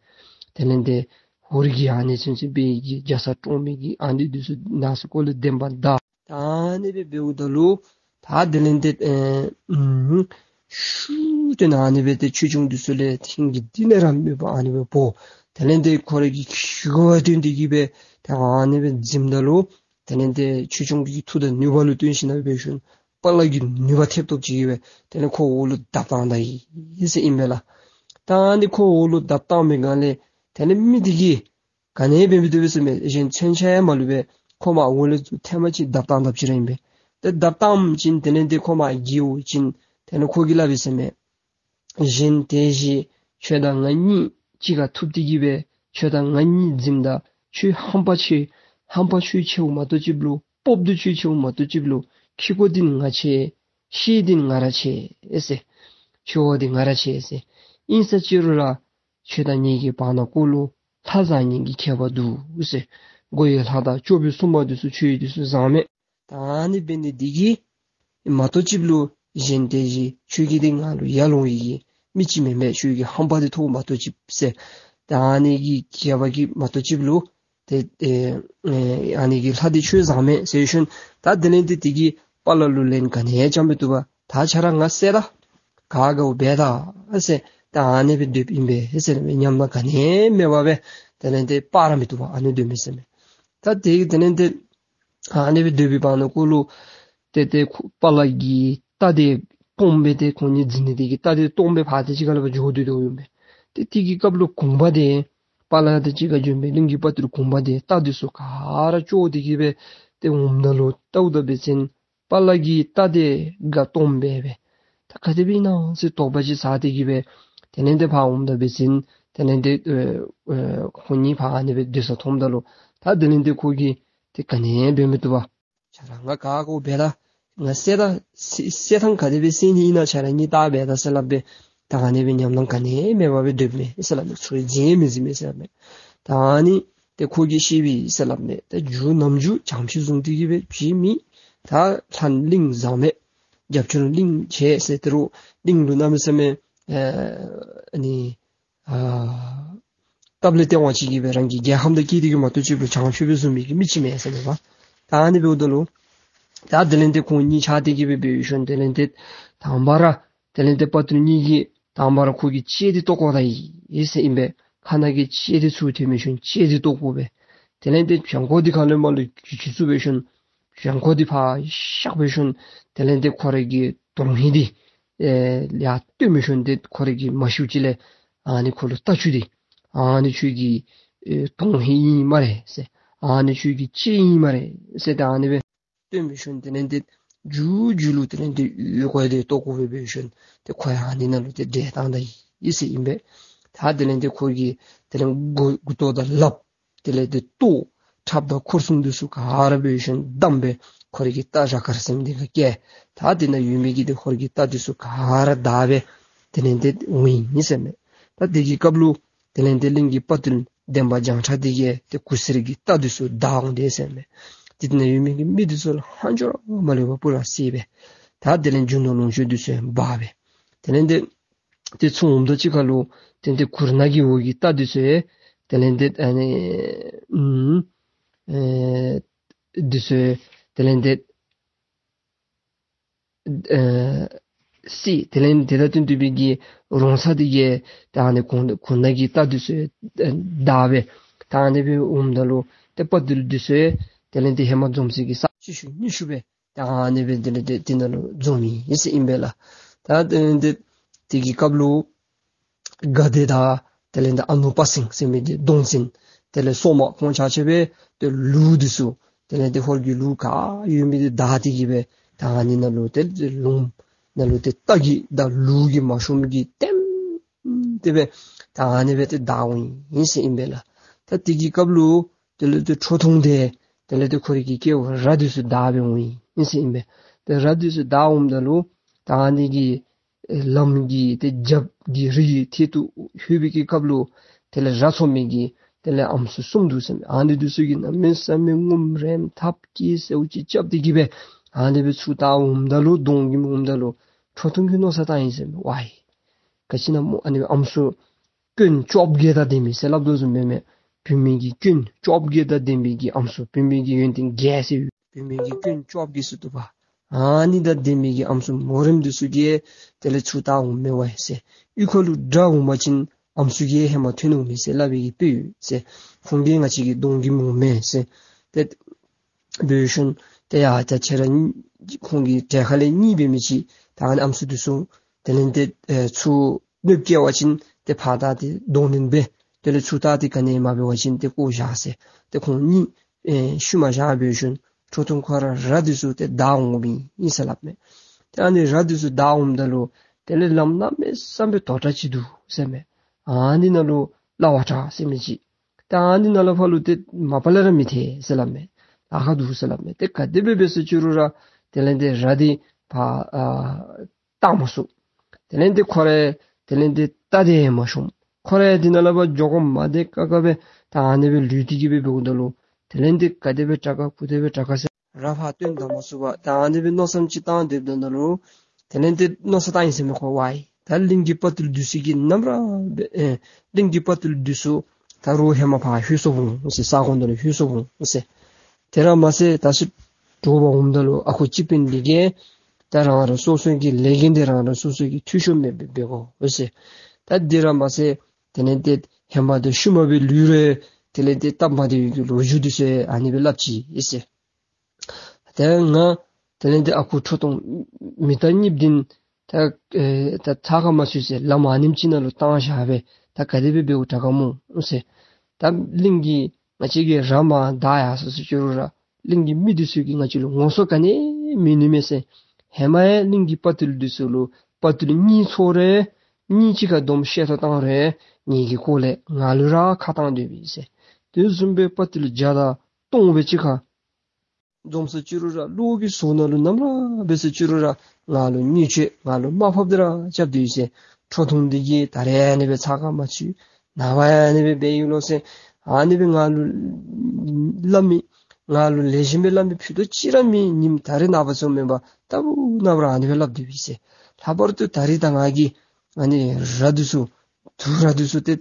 དེ་ལས་ཏེ་ཧོར་གྱི་ཨ་ནི་ཚུན་ཚོད་འབད་བའི་གི་རྒྱ་ཚ་བཀྲོངས་མི་གི་ཨ་ནི་འདི་ཚུ་ནང་སེམས་ཁོག་ལས་བདེན་པ་བདའ། ད་ཨ་ནི་སྦེ་འབདཝ་ད་ལུ་ད་དེ་ལས་ཏེ་ཨེ་ཨུམ་ཤུགས་ཏེ་ཨ་ནི་སྦེ་ཏེ་ཆོས་སྐྱོང་འདི་ཚུ་ལས་ཧིང་གི་གཏིང་ལས་ར་དམོད་པ་ཨ་ནི་སྦེ་འབོ། དེ་ལས་ཏེ་ཁོ་ར་གིས་ཤུགས་བཏོན་ཏེ་གི་སྦེ་ད་ཨ་ནི་སྦེ་འཛིངམ་ད་ལུ་དེ་ལས་ཏེ་ཆོས་སྐྱོང་གི་མཐུ་དང་ནུས་པ་ལུ་བརྟེན་ཞིན་ན་འབད་ཞིནམ་པ་ལ་གིས་ནུས་པ་ཐེབས་ཐོབ་ཅིག་གིས་སྦེ་དེ་ལས་ཁོ་འོག་ལུ་བརྡབ་བཏང་ད་ཡི་ཟེར་ཨིན་པས་ལགས། ད་ཨ་ནི་ཁོ་འོག་ལུ་བརྡབ་བཏང་མི་སྒང་ལས་དེ་ལས་མི་འདི་གིས་ག་ནི་འབད་མི་བཏུབ་པས་ཟེར་མས། གཞན་མཚོན་ཆ་ཡང་མ་ལུས་པས། ཁོ་མར་འོག་ལས་ཐེངས་མ་གཅིག་བརྡབ་བཏང་བརྡབ་ཅིག་ར་ཨིན་པས། ཏེ་བརྡབ་བཏངམ་ཅིག་དེ་ལས་ཏེ་ཁོ་མར་འགྱེལཝ་ཅིག་དེ་ལས་ཁོ་གིས་སླབ་པས་ཟེར་མས། གཞན་དེ་བཞིན་ཁྱོད་དང་ང་གཉིས་གཅིག་ཁར་ཐུག་སྟེ་གི་སྦེ་ཁྱོད་དང་ང་གཉིས་འཛིངམ་ད་ཁྱོད་ཧམ་པ་ཆེ། ཧམ་པ་ཁྱོད་ཆེཝ་མ་གཏོགས་ཅིག་ལུ་སྤོབས་པ་ཁྱོད་ཆེཝ་མ་གཏོགས་ཅིག་ལུ་ཁྱི་གོ་འདི་ང་ཆེ། ཤེད་འདི་ང་ར་ཆེ་ཨེ་ཟེར། ཁྱོད་འདི་ང་ར་ཆེ་ཨེ་ཟེར། ཨིན་ས་ཅི་རུང་ར་ཁྱོད་དང་ངེ་གི་བར་ན་ཀོ་ལུ་ལྷ་བཟང་ངན་གྱི་ཁྱད་པར་འདུག་ཟེར། སྒོ་ཡི་ལྷ་དང་སྐྱོབ་པའི་སྲུང་མ་འདི་ཚུ་ཁྱོད་འདི་ཚུ་བཟང་མས། ད་ཨ་ནི་འབད་ནི་འདི་གིས་མ་གཏོགས་ཅིག་ལུ་གཞན་དེ་བཞིན་ཁྱོད་ཀྱི་འདི་ང་ལུ་ཡར་ལོང་ཡི་གི་མི་ཅིག་མེན་པས། ཁྱོད་ཀྱི་ཧམ་པ་འདི་མཐོ་མ་གཏོགས་ཅིག་ཟེར། ད་ཨ་ནི་གི་ཁྱད་པར་གྱིས་མ་གཏོགས་ཅིག་ལུ་ཏེ་ཨེ་ཨེ་ཨ་ནི་གི་ལྷ་འདི་ཁྱོད་བཟང་མས་ཟེར་ཞིནམ་ད་དེ་ལས་ཏེ་དེ་གིས་པ་ལ་ལུ་ལན་ག་ནི་ཡང་རྐྱབ་མི་བཏུབ་པར་ད་ཁྱོད་ར་ང་བསད་ད། ག་དགའཝ་འབད་ད་ཨ་ཟེར། ད་ཨ་ནི་སྦེ་སྡོདཔ་ཨིན་པས་ཟེར་མས། ཉམས་སྣང་ག་ནི་ཡང་མེད་པར་སྦེ་དེ་ལས་ཏེ་སྤར་ར་མི་བཏུབ་པར་ཨ་ནི་སྡོད་མི་ཟེར་མས། ད་དེ་གིས་དེ་ལས་ཏེ་ཨ་ནི་སྦེ་སྡོད་པའི་བར་ན་ཀོ་ལུ་ཏེ་ཏེ་ཁོ་པ་ལ་གི་རྟ་དེ་སྟོངམ་སྦེ་ཏེ་ཁོང་གཉིས་འཛིང་ནི་དེ་གིས་རྟ་དེ་སྟོངམ་སྦེ་ཕར་ཏེ་གཅིག་ཁར་ལུ་འགྱོ་སྡོད་དོ་ཡོད་པས། ཏེ་དེ་གི་སྐབས་ལུ་གུང་པ་དེ་པ་ལ་དང་གཅིག་ཁར་འགྱོ་མི་གླིང་གི་དཔའ་ཐུལ་གུང་པ་དེ་རྟ་འདི་ཚུ་ག་ར་བཅོམ་སྟེ་གི་སྦེ་ཏེ་འོངམ་ད་ལུ་བལྟཝ་ད་འབད་བ་ཅིན་པ་ལ་གི་རྟ་དེ་ག་སྟོངམ་སྦེ་སྦེ་ད་ག་དེ་སྦེ་ཨིན་ན་ཟེར་དོགས་པ་ཅིག་ཟ་སྟེ་གི་སྦེ་དེ་ལས་ཏེ་ཕར་འོངམ་ད་འབད་བ་ཅིན་དེ་ལས་ཏེ་ཨེ་ཨེ་ཁོང་གཉིས་ཕར་ཨ་ནི་སྦེ་སྡོད་ས་མཐོངམ་ད་ལུ་ད་དེ་ལས་ཏེ་ཁོ་གིས་ཏེ་ག་ནི་ཡང་འབད་མི་བཏུབ་པར་ ཁྱེད་ར་ང་ག་གོ་འབད་ད། ང་བསད་ད། བསད་བསད་ཐངས་ག་དེ་སྦེ་བསད་ནི་ཨིན་ན་ཁྱེད་ར་གཉིས་བལྟ་འབད་ད་ཟེར་སླབ་སྦེ། ད་ཨ་ནི་སྦེ་ཉམས་སྣང་ག་ནི་མེད་པར་སྦེ་སྡོདཔ་མས་ཟེར་སླབ་མས། ཚུར་རྗེས་མི་འཛིན་མས་ཟེར་སླབ་མས། ད་ཨ་ནི་ཏེ་ཁོ་གིས་ཤེས་པས་ཟེར་སླབ་མས། ད་རྒྱུ་ནམ་རྒྱུན་བྱང་ཆུབ་བཟུང་སྟེ་གི་སྦེ་བྱེད་མི་ད་ལྷ་གླིང་བཟང་མས། རྒྱབ་སྐྱོར་གླིང་བྱས་ཟེར་ཏེ་རུང་གླིང་ལུ་གནམ་མེད་ས་མེད་ཨ་ནི་ཨ་སྟབས་ལེགས་སྟེས་དབང་ཅིག་གིས་སྦེ་རང་གི་རྒྱལ་ཁམས་དང་སྐྱིད་དེ་གི་མ་གཏོགས་ཅིག་ལུ་བྱང་ཆུབ་སྦེ་བཟུང་མི་གི་མི་ཅིག་མེན་ཟེར་མས་པ། ད་ཨ་ནི་འབདཝ་ད་ལུ་ད་དེ་ལས་ཏེ་ཁོང་གཉིས་ཆ་དེ་གི་སྦེ་འབད་ཞིནམ་དེ་ལས་ཏེ་དང་པ་ར་དེ་ལས་ཏེ་དཔའ་བརྟུལ་གཉིས་ཀྱིས་དང་པ་ར་ཁོ་གི་ལྕེ་འདི་བཏོག་བཀོ་ད་ཡི་ཟེར་ཨིན་པས། ཁ་ནང་གི་ལྕེ་འདི་ཚུར་ཐོན་མི་ཞིནམ་ལྕེ་འདི་བཏོག་བཀོ་སྦེ། དེ་ལས་ཏེ་བྱང་ཁོག་འདི་ཁ་ལས་མར་ལུ་གྱི་གྱི་ཚུ་འབད་ཞིནམ་བྱང་ཁོག་འདི་ཕར་གཤག་འབད་ཞིནམ་དེ་ལས་ཏེ་ཁོ་རའི་གི་དོན་ཧིང་འདི་ཨེ་ཡར་བཏོན་མི་ཞིནམ་ཏེ་ཁོ་རའི་གི་མ་ཤིཝ་ཅིག་ལས་ཨ་ནི་ཁོ་ལུ་རྟ་ཁྱུ་འདི་ཨ་ནི་ཁྱོད་ཀྱི་ཨེ་དོན་ཧིང་ཨིན་སྨ་རེ་ཟེར། ཨ་ནི་ཁྱོད་ཀྱི་ལྕེ་ཨིན་སྨ་རེ་ཟེར་ཏེ་ཨ་ནི་སྦེ་བཏོན་མི་ཞིནམ་དེ་ལས་ཏེ་མཇུག་མཇུག་ལུ་དེ་ལས་ཏེ་ཡུ་གུ་འདི་བཏོག་བཀོ་སྦེ་འབད་ཞིནམ་ཏེ་ཁོ་ཡང་ཨ་ནི་ནང་ལུ་ཏེ་བསྒྲལ་བཏང་ད་ཡི་ཟེར་ཨིན་པས། ད་དེ་ལས་ཏེ་ཁོ་གི་དེ་ལས་མགུ་མགུ་ཏོ་དང་ལགཔ་དེ་ལས་ཏེ་ལྟོ་ཁྲབ་དང་འཁོར་སྲུང་འདི་ཚུ་ག་ར་འབད་ཞིནམ་བསྡམས་སྦེ་ཁོ་རའི་གི་རྟ་ར་དཀར་སེམས་འདི་ཁར་བཀལ། ད་དེ་ནང་ཡོད་མི་གི་ཏེ་ཧོར་གྱི་རྟ་འདི་ཚུ་ག་ར་བདའ་སྦེ་དེ་ལས་ཏེ་འོང་ཡི་ཟེར་མས། ད་དེ་གི་སྐབས་ལུ་དེ་ལས་ཏེ་གླིང་གི་དཔའ་བརྟུལ་འདན་མ་བྱང་ཁྲ་འདི་གིས་ཏེ་གུར་སེར་གྱི་རྟ་འདི་ཚུ་བདའ་འོང་དེས་ཟེར་མས། དེ་ནང་ཡོད་མི་གི་མི་འདི་ཚུ་ལུ་ཧང་ཅོར་མ་ལུས་པར་སྤུ་ར་བསད་སྦེ། ད་དེ་ལས་རྒྱུ་ནོར་ལོངས་སྤྱོད་འདི་ཚུ་ཡང་འབག་སྦེ། དེ་ལས་ཏེ་ཏེ་ཚུར་འོངམ་ད་ཅིག་ཁར་ལུ་དེ་ལས་ཏེ་གུར་ནག་གི་འོག་གི་རྟ་འདི་ཚུ་ཡང་དེ་ལས་ཏེ་ཨ་ནི་ཨུམ་ཨེ་འདི་ཚུ་ཡང་དེ་ལས་ཏེ་ཨེ་བསད། དེ་ལས་ཏེ་དེ་དང་བསྟུན་ཏེ་སྦེ་གི་རོང་ཚ་འདི་གིས་ད་ཨ་ནི་གུར་གུར་ནག་གི་རྟ་འདི་ཚུ་ཡང་བདའ་སྦེ། ད་ཨ་ནི་སྦེ་འོངམ་ད་ལུ་ཏེ་དཔའ་བརྟུལ་འདི་ཚུ་ཡང་དེ་ལས་ཏེ་ཧེ་མ་འཛོམས་ས་གི་ས་ཕྱེད་ཤུལ་ཉེ་ཤུལ་སྦེ་ད་ཨ་ནི་སྦེ་དེ་ལས་ཏེ་དེ་ནང་ལུ་འཛོམས་ཡི་ཟེར་ཨིན་པས་ལགས། ད་དེ་དེ་དེ་གི་སྐབས་ལུ་དགའ་བདེ་དང་དེ་ལས་ཏེ་ཨ་ནུ་དཔའ་སེང་ཟེར་མི་འདི་གདོང་བཙན་དེ་ལས་སོག་མ་ཁོང་ཆ་ཁྱབ་སྦེ་ཏེ་ལུག་འདི་ཚུ་དེ་ལས་ཏེ་ཧོར་གྱི་ལུག་ག་ཡོད་མི་འདི་བདའ་སྟེ་གི་སྦེ་ད་ཨ་ནི་ནང་ལུ་ཏེ་ལུངམ་ནང་ལུ་ཏེ་རྟ་གི་དང་ལུག་གི་མ་ཤོང་གི་ལྟདམོ་དེ་སྦེ་ད་ཨ་ནི་སྦེ་ཏེ་བདའ་འོང་ཡི་ཟེར་ཨིན་པས་ལགས། ད་དེ་གི་སྐབས་ལུ་དེ་ལས་ཏེ་ཁྲོ་ཐུང་འདི་དེ་ལས་ཏེ་ཁོ་རའི་གི་སྐྱེ་བོ་ར་འདི་ཚུ་བདའ་སྦེ་འོང་ཡི་ཟེར་ཨིན་པས། ཏེ་ར་འདི་ཚུ་བདའ་འོངམ་ད་ལུ་ད་ཨ་ནི་གི་ལམ་གྱི་ཏེ་རྒྱབ་ཀྱི་རི་གི་ཐད་དུ་ལྷོད་པའི་གི་སྐབས་ལུ་དེ་ལས་ར་འཚོ་མི་གི་དེ་ལས་ཨམ་སྲུ་གསུམ་འདུག་ཟེར་མས། ཨ་ནི་འདི་ཚུ་གིས་གནམ་མེད་ས་མེད་ངོམ་རེམ་ཐབས་ཀྱིས་གསལཝ་ཅིག་རྐྱབ་སྟེ་གི་སྦེ་ཨ་ནི་སྦེ་ཚུར་བལྟ་འོངམ་ད་ལུ་གདོང་གི་འོངམ་ད་ལུ་ཁྲོ་ཐུང་གིས་མནོ་བསམ་བཏང་ཡི་ཟེར་མས། ཝའི་ག་ཅི་ཨིན་ན་སྨོ། ཨ་ནི་ཨམ་སྲུ་སྐྱོན་བཅོ་བརྒྱད་དང་ལྡན་མི་ཟེར་སླབ་དོ་བཟུམ་སྦེ་མས། བུད་མེད་ཀྱི་སྐྱོན་བཅོ་བརྒྱད་དང་ལྡན་པའི་གི་ཨམ་སྲུ། བུད་མེད་ཀྱི་ཡོན་ཏན་བརྒྱད་ཟེར། བུད་མེད་ཀྱི་སྐྱོན་བཅོ་བརྒྱད་ཟེར་འདུག་པ། ཨ་ནི་དང་ལྡན་པའི་གི་ཨམ་སྲུ་མོ་རེངམ་འདི་ཚུ་གིས་དེ་ལས་ཚུར་བལྟ་འོང་མས་ཝའི་ཟེར། གཡུས་ཁ་ལུ་དགྲ་འོང་པ་ཅིན་ཨམ་སྲུ་གིས་ཧེ་མ་ཐོན་འོང་མས་ཟེར་སླབ་པའི་གི་དཔེ་ཡོད་ཟེར། ཁོང་གིས་ང་བཅས་ཀྱི་གདོང་གི་འོང་མས་ཟེར། ཏེ་འབད་ཞིནམ་ཏེ་ཡ་ད་ཁྱེད་ར་ཁོང་གི་གྲལ་ཁ་ལས་གཉིས་འབད་མི་ཅིག་ད་ཨ་ནི་ཨམ་སྲུ་འདི་ཚུ་དེ་ལས་ཏེ་ཨེ་ཚུར་གནོདཔ་བཀལ་བ་ཅིན་ཏེ་ཕར་ད་ཏེ་གདོང་ལེན་འབད། དེ་ལས་ཚུར་ད་ཏེ་ག་ནི་མ་འབད་བ་ཅིན་ཏེ་བཀོ་བཞག་ཟེར། ཏེ་ཁོང་གཉིས་ཨེ་ཤུལ་མ་བཞག་འབད་ཞིནམ་ཁྲོ་ཐུང་ཁོ་ར་ར་འདི་ཚུ་ཏེ་བདའ་འོང་མི་ཨིན་ཟེར་སླབ་མས། ཏེ་ཨ་ནི་ར་འདི་ཚུ་བདའ་འོངམ་ད་ལུ་དེ་ལས་ལམ་གནམ་མེད་ས་མེད་དོག་དྲགས་ཅིག་འདུག་ཟེར་མས། ཨ་ནི་ནང་ལུ་གླ་བ་གྲགས་ཟེར་མི་ཅིག། ཏེ་ཨ་ནི་ནང་ལུ་ཕར་ལུ་ཏེ་མ་པ་ལས་ར་མི་ཐལ་ཟེར་སླབ་མས། ལཱ་ཁག་འདུག་ཟེར་སླབ་མས། ཏེ་ག་དེ་སྦེ་འབད་ཟེར་ཅི་རུང་ར་དེ་ལས་ཏེ་ར་འདི་ཕར་ཨ་བཏང་མ་ཚུགས། དེ་ལས་ཏེ་ཁོ་ར་དེ་ལས་ཏེ་རྟ་འདི་མ་ཤོངམ། ཁོ་ར་འདི་ནང་ལུ་ཕར་འགྱོ་དགོ་མ་བདེ་ཁག་ཁ་སྦེ་ད་ཨ་ནི་སྦེ་ལུས་ཏེ་གི་སྦེ་འབདཝ་ད་ལུ་དེ་ལས་ཏེ་ག་དེ་སྦེ་དྲག་ག་གུ་དེ་སྦེ་དྲག་ག་ཟེར་ར་ཕར་བཏོན་ད་མ་ཚུགས་པར་ད་ཨ་ནི་སྦེ་མནོ་བསམ་ཅིག་བཏང་སྡོདཔ་ད་ལུ་དེ་ལས་ཏེ་མནོ་བསམ་བཏང་ཡི་ཟེར་མས་ཁོ། ཝའི་ད་གླིང་གི་དཔའ་བརྟུལ་འདི་ཚུ་གིས་ནམ་ར་འབད་ཨེ་གླིང་གི་དཔའ་བརྟུལ་འདི་ཚུ་ད་རུང་ཧེ་མ་ཕར་ལྷོད་སོང་འོང་ཟེར། ས་གོ་འདི་ལུ་ལྷོད་སོང་འོང་ཟེར། དེ་ར་མ་ཚད་ད་ཅི་དྲོ་པ་འོངམ་ད་ལུ་ཨ་ཁུ་སྤྱི་དཔོན་འདི་གིས་ད་རང་རང་སོ་སོའི་གི་ལས་འགན་འདི་རང་རང་སོ་སོའི་གི་འཐུས་ཤོར་མེད་པར་འབད་དགོ་ཟེར། ད་འདི་ར་མ་ཚད་དེ་ལས་ཏེ་ཧེ་མ་ཏེ་ཤུལ་མ་སྦེ་ལུས་རུང་དེ་ལས་ཏེ་སྟབས་མ་བདེ་བའི་གི་ལོ་རྒྱུས་འདི་ཚུ་ཨ་ནི་སྦེ་སླབ་ཅི་ཟེར། ཏེ་ང་དེ་ལས་ཏེ་ཨ་ཁུ་ཁྲོ་ཐུང་མི་རྟ་གཉིས་འདི་ད་ཨེ་ད་ཚ་ཁ་མ་ཚུད་ཟེར་ལམ་ཨ་ནེམ་ཅིག་ནང་ལུ་བཏང་བཞག་པས། ད་ག་དེ་སྦེ་འབདཝ་དྲག་ག་སྨོ་ཟེར། ད་གླིང་གི་ང་བཅས་ཀྱིས་ར་མར་བདའ་ཡར་སོང་ཟེར་ཅི་རུང་ར་གླིང་གི་མི་འདི་ཚུ་གིས་ང་བཅས་ལུ་ངོ་སོ་ག་ནི་མི་ནུས་མས་ཟེར། ཧེ་མ་ཡང་གླིང་གི་དཔའ་བརྟུལ་འདི་ཚུ་ལུ་དཔའ་བརྟུལ་གཉིས་ཚོགས་རུང་གཉིས་གཅིག་ཁར་སྡོམ་བཤད་ཐོ་བཏང་རུང་ངེ་གི་སྐོར་ལས་ང་ལུ་ར་ཁ་བཏང་སྡོད་པས་ཟེར། དེ་བཟུམ་སྦེ་དཔའ་བརྟུལ་བརྒྱ་དང་སྟོང་སྦེ་གཅིག་ཁར་ འཛོམས་ས་ཅི་རུང་ར་གློ་བའི་ཟོག་ནང་ལུ་ནམ་ར་འབད་ས་ཅི་རུང་ར་ང་ལུ་བརྙས་བཅོས་ང་ལུ་དམའ་ཕབ་འདི་ར་རྐྱབ་སྟེ་ཡོད་ཟེར། ཁྲོ་ཐུང་འདི་གིས་ད་རེས་ཨ་ནི་སྦེ་ཚགས་ཁར་མ་ཚུད། ནངས་པ་ཡང་ཨ་ནི་སྦེ་འབད་ཡི་ལོ་ཟེར། ཨ་ནི་སྦེ་ང་ལུ་སླབ་མི་ང་ལུ་ལེགས་ཤོམ་སྦེ་སླབ་མི་ཕུད་རྡོག་གཅིག་ར་མེད། ཉིནམ་ད་རེས་ནངས་པ་ཚུ་མེན་པར་ལྟ་བུ་ནངས་པ་ར་ཨ་ནི་སྦེ་སླབ་སྡོད་པས་ཟེར། ལྷག་པར་དུ་ད་རེས་ད་ང་གིས་ཨ་ནི་ར་འདི་ཚུ་དུག་ར་འདི་ཚུ་ཏེ་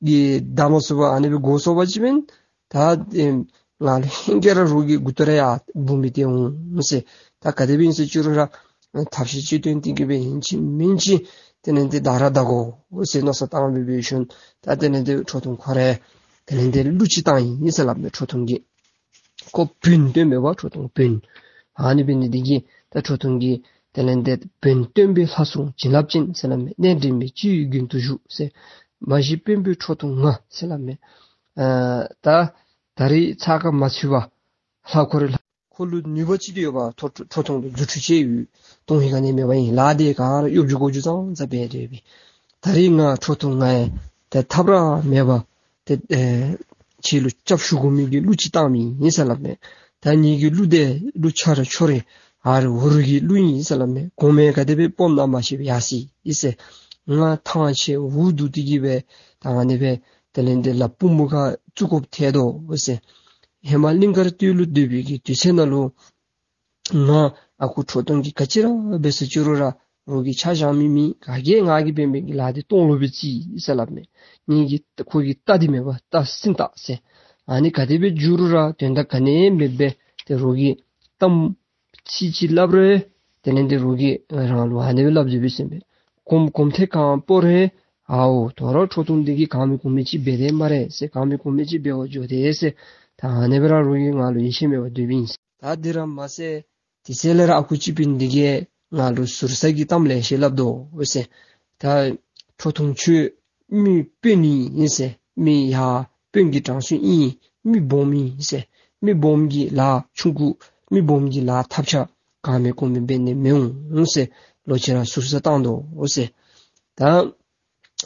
གི་བདའ་མ་ཚུགས་པར་ཨ་ནི་སྦེ་འགོ་བཙུགས་པ་ཅིན་ད་ཨེ་ང་ལུ་ཧེང་སྐལ་ར་རོགས་ཀྱིས་མགུ་ཏོ་ར་ཡར་འབུམ་སྦེ་སྟོན་འོང་ཟེར། ད་ག་དེ་སྦེ་ཨིན་ཟེར་ཅི་རུང་ར་ཐབས་ཤེས་ཅིག་བཏོན་ཏེ་གི་སྦེ་ཨིན་ཅི་མིན་ཅི་དེ་ལས་ཏེ་བདའ་ར་བདའ་དགོ་ཟེར་མནོ་བསམ་བཏང་སྦེ་འབད་ཞིནམ་ད་དེ་ལས་ཏེ་ཁྲོ་ཐུང་ཁོ་ར་དེ་ལས་ཏེ་གླུ་ཅིག་བཏང་ཡི་ཟེར་སླབ་མས། ཁྲོ་ཐུང་གིས་ཁོ་བོན་བཏོན་མས་པ། ཁྲོ་ཐུང་བོན། ཨ་ནི་འབད་ནི་འདི་གིས་ད་ཁྲོ་ཐུང་གིས་དེ་ལས་ཏེ་བོན་བཏོན་པའི་ལྷ་སྲུང་བྱིན་རླབས་ཅན་ཟེར་སླབ་མས། གནས་འདྲེན་པའི་སྤྱི་བོའི་མགོན་དུ་བཞུགས་ཟེར། མ་གཞི་དཔོན་པོའི་ཁྲོ་ཐུང་ང་ཟེར་སླབ་མས། ཨ་ད་ད་རེས་ཚགས་ཁར་མ་ཚུད་པར་ལྷ་ཁོ་ར་ལྷ་ཁོ་ལུ་ནུས་པ་ཅིག་ཏེ་ཡོད་པ། ཁྲོ་ཁྲོ་ཁྲོ་ཐུང་ལུ་རྫུ་འཕྲུལ་ཅིག་ཡོད། གཏོང་ཡི་ག་ནི་མེད་པ་ཨིན། ལཱ་འདི་ག་ར་གཡོ་སྒྱུ་རྒྱུ་ཙང་ཙ་འབད་སྡོད་པས། ད་རེས་ང་ཁྲོ་ཐུང་ང་ཡང་ཏེ་ཐབས་ར་མེད་པར་ཏེ་ཨེ་ཁྱེད་ལུ་སྐྱབས་ཞུ་དགོ་མི་གི་གླུ་ཅིག་བཏང་མི་ཨིན་ཟེར་སླབ་མས། ད་ངེ་གི་གླུ་འདི་གླུ་ཆ་ར་ཁྱོད་རའི་ཨ་རི་འུ་རུ་གི་གླུ་ཨིན་ཟེར་སླབ་མས། གོང་མས་ག་དེ་སྦེ་སྤོབས་ན་མ་ཤེས་པར་ཡར་སོ་ཡི་ཟེར། ང་ཐང་ཆད་འུ་སྡུག་སྟེ་གི་སྦེ་ད་ཨ་ནི་སྦེ་དེ་ལས་ཏེ་ལ་ཕུག་མུ་ཁར་བཙུགས་དགོཔ་ཐལ་དོ་ཟེར། ཧེ་མ་གླིང་དཀར་སྟོད་ལུ་སྡོད་པའི་གི་དུས་ཚོད་ནང་ལུ་ང་ཨ་ཁུ་ཁྲོ་ཐུང་གིས་ག་ཅི་ར་འབད་ཟེར་ཅི་རུང་ར་རོགས་ཀྱིས་ཆ་བཞག་མི་མེད། ག་གིས་ང་གིས་འབད་མི་གི་ལཱ་འདི་སྟོང་ལུ་སྦེ་རྩིས་ཟེར་སླབ་མས། ངེ་གི་ཁོ་གི་རྟ་འདི་མེན་པ་རྟ་སྲིན་རྟ་ཟེར། ཨ་ནི་ག་དེ་སྦེ་འགྱུར་རུང་ར་དོན་དག་ག་ནི་མེད་པར་ཏེ་རོགས་ཀྱིས་གཏམ་ཚིག་ཅིག་སླབ་རུང་དེ་ལས་ཏེ་རོགས་ཀྱིས་རང་ལུ་ཨ་ནི་སྦེ་སླབ་སྡོད་པས་ཟེར་མས། གོམ་གོམ་ཐེངས་གང་སྤོ་རུང་ཨའོ་ད་རུང་ཁྲོ་ཐུང་འདི་གིས་གང་མེད་གོ་མེད་ཅིག་འབད་དེས་སྨ་རེ་ཟེར། གང་མེད་གོ་མེད་ཅིག་འབད་བར་འགྱོ་དེས་ཟེར། ད་ཨ་ནི་སྦེ་ར་རོགས་ཀྱིས་ང་ལུ་ཡིད་ཆེས་མེད་པར་སྡོད་པས་ཨིན། ད་འདི་ར་མ་ཚད་དེ་ཚེ་ལས་ར་ཨ་ཁུ་སྤྱི་དཔོན་འདི་གིས་ང་ལུ་ཟུར་ཟ་གི་གཏམ་ལེ་ཤ་སླབ་དོ་ཟེར། ད་ཁྲོ་ཐུང་ཁྱོད་མི་དཔོན་ཨིན་ཟེར། མི་ཡར་དཔོན་གྱི་གྲངས་སུ་ཨིན། མི་སྦོམ་ཨིན་ཟེར། མི་སྦོམ་གྱི་ལཱ་ཆུང་ཀུ་མི་སྦོམ་གྱི་ལཱ་ཐབས་ཆག་གང་མེད་གོ་མེད་འབད་ནི་མི་འོང་ཟེར་ལོག་ཅི་ར་ཟུར་ཟ་བཏང་དོ་ཟེར། ད་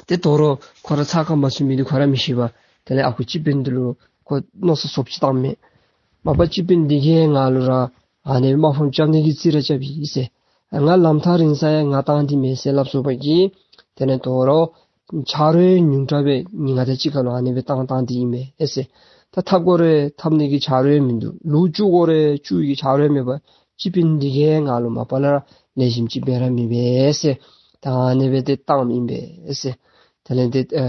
ཏེ་དོ་རུང་ཁོ་ར་ཚགས་ཁར་མ་ཚུད་མི་འདི་ཁོ་ར་མི་ཤེས་པར་དེ་ལས་ཨ་ཁུ་སྤྱི་དཔོན་འདི་ལུ་ཁོ་མནོ་བསམ་ཚབས་ཅིག་བཏངམ་མས། མ་པ་སྤྱི་དཔོན་འདི་གིས་ང་ལུ་ར་ཨ་ནི་དམའ་ཕབ་རྐྱབ་ནི་གི་རྩིས་ར་རྐྱབ་ཡི་ཟེར། ང་ལམ་ཐག་རིང་ས་ཡང་ང་བཏང་སྟེ་མེད་ཟེར་སླབ་སོང་པ་གིས་དེ་ལས་དོ་རུང་ཆ་རོགས་ཉུང་དྲགས་སྦེ་ཉིན་གང་དང་གཅིག་ཁར་ལུ་ཨ་ནི་སྦེ་བཏང་བཏང་སྟེ་ཨིན་མས་ཟེར། ད་འཐབ་དགོ་རུང་འཐབ་ནི་གི་ཆ་རོགས་མིན་འདུག། ལུག་བཙུགས་དགོ་རུང་བཙུགས་ནི་གི་ཆ་རོགས་མེད་པར་སྤྱི་དཔོན་འདི་གིས་ང་ལུ་མ་པ་ལས་ར་ལེགས་ཤོམ་ཅིག་འབད་ར་མི་འབད་ཟེར། ད་ཨ་ནི་སྦེ་ཏེ་བཏངམ་ཨིན་པས་ཟེར། དེ་ལས་ཏེ་ཨ་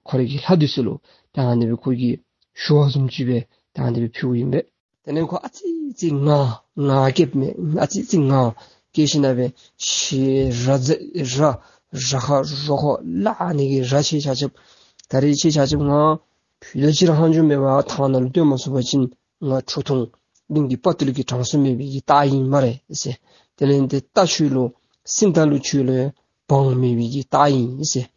ཁོ་རའི་གི་ལྷ་འདི་ཚུ་ལུ་ད་ཨ་ནི་སྦེ་ཁོ་གིས་ཞུ་བ་བཟུམ་ཅིག་སྦེ་ད་ཨ་ནི་སྦེ་ཕུལཝ་ཨིན་པས། དེ་ལས་ཁོ་ཨ་ཙི་ཙི་ངར་ངར་སྐྱེཝ་མས། ཨ་ཙི་ཙི་ངར་སྐྱེ་ཞིནམ་ལས་ཤི་ར་རྫ་ར་ར་ཁ་རོ་ཁོག་ལ་ཨ་ནི་གི་ར་ཆེ་ཆ་ཁྱབ་ད་རེས་ཆེ་ཆ་ཁྱབ་ང་ཕུད་རྡོག་གཅིག་ར་ཧང་ཇོ་མེད་པར་ཐང་ནང་ལུ་བཏོན་མ་ཚུགས་པ་ཅིན་ང་ཁྲོ་ཐུང་གླིང་གི་དཔའ་བརྟུལ་གྱི་གྲངས་སུ་མེད་པའི་གི་རྟ་ཨིན་སྨ་རེ་ཟེར། དེ་ལས་ཏེ་རྟ་ཁྱོད་ལུ་སྲིན་རྟ་ལུ་ཁྱོད་ལུ་བང་མེད་པའི་གི་རྟ་ཨིན་ཟེར།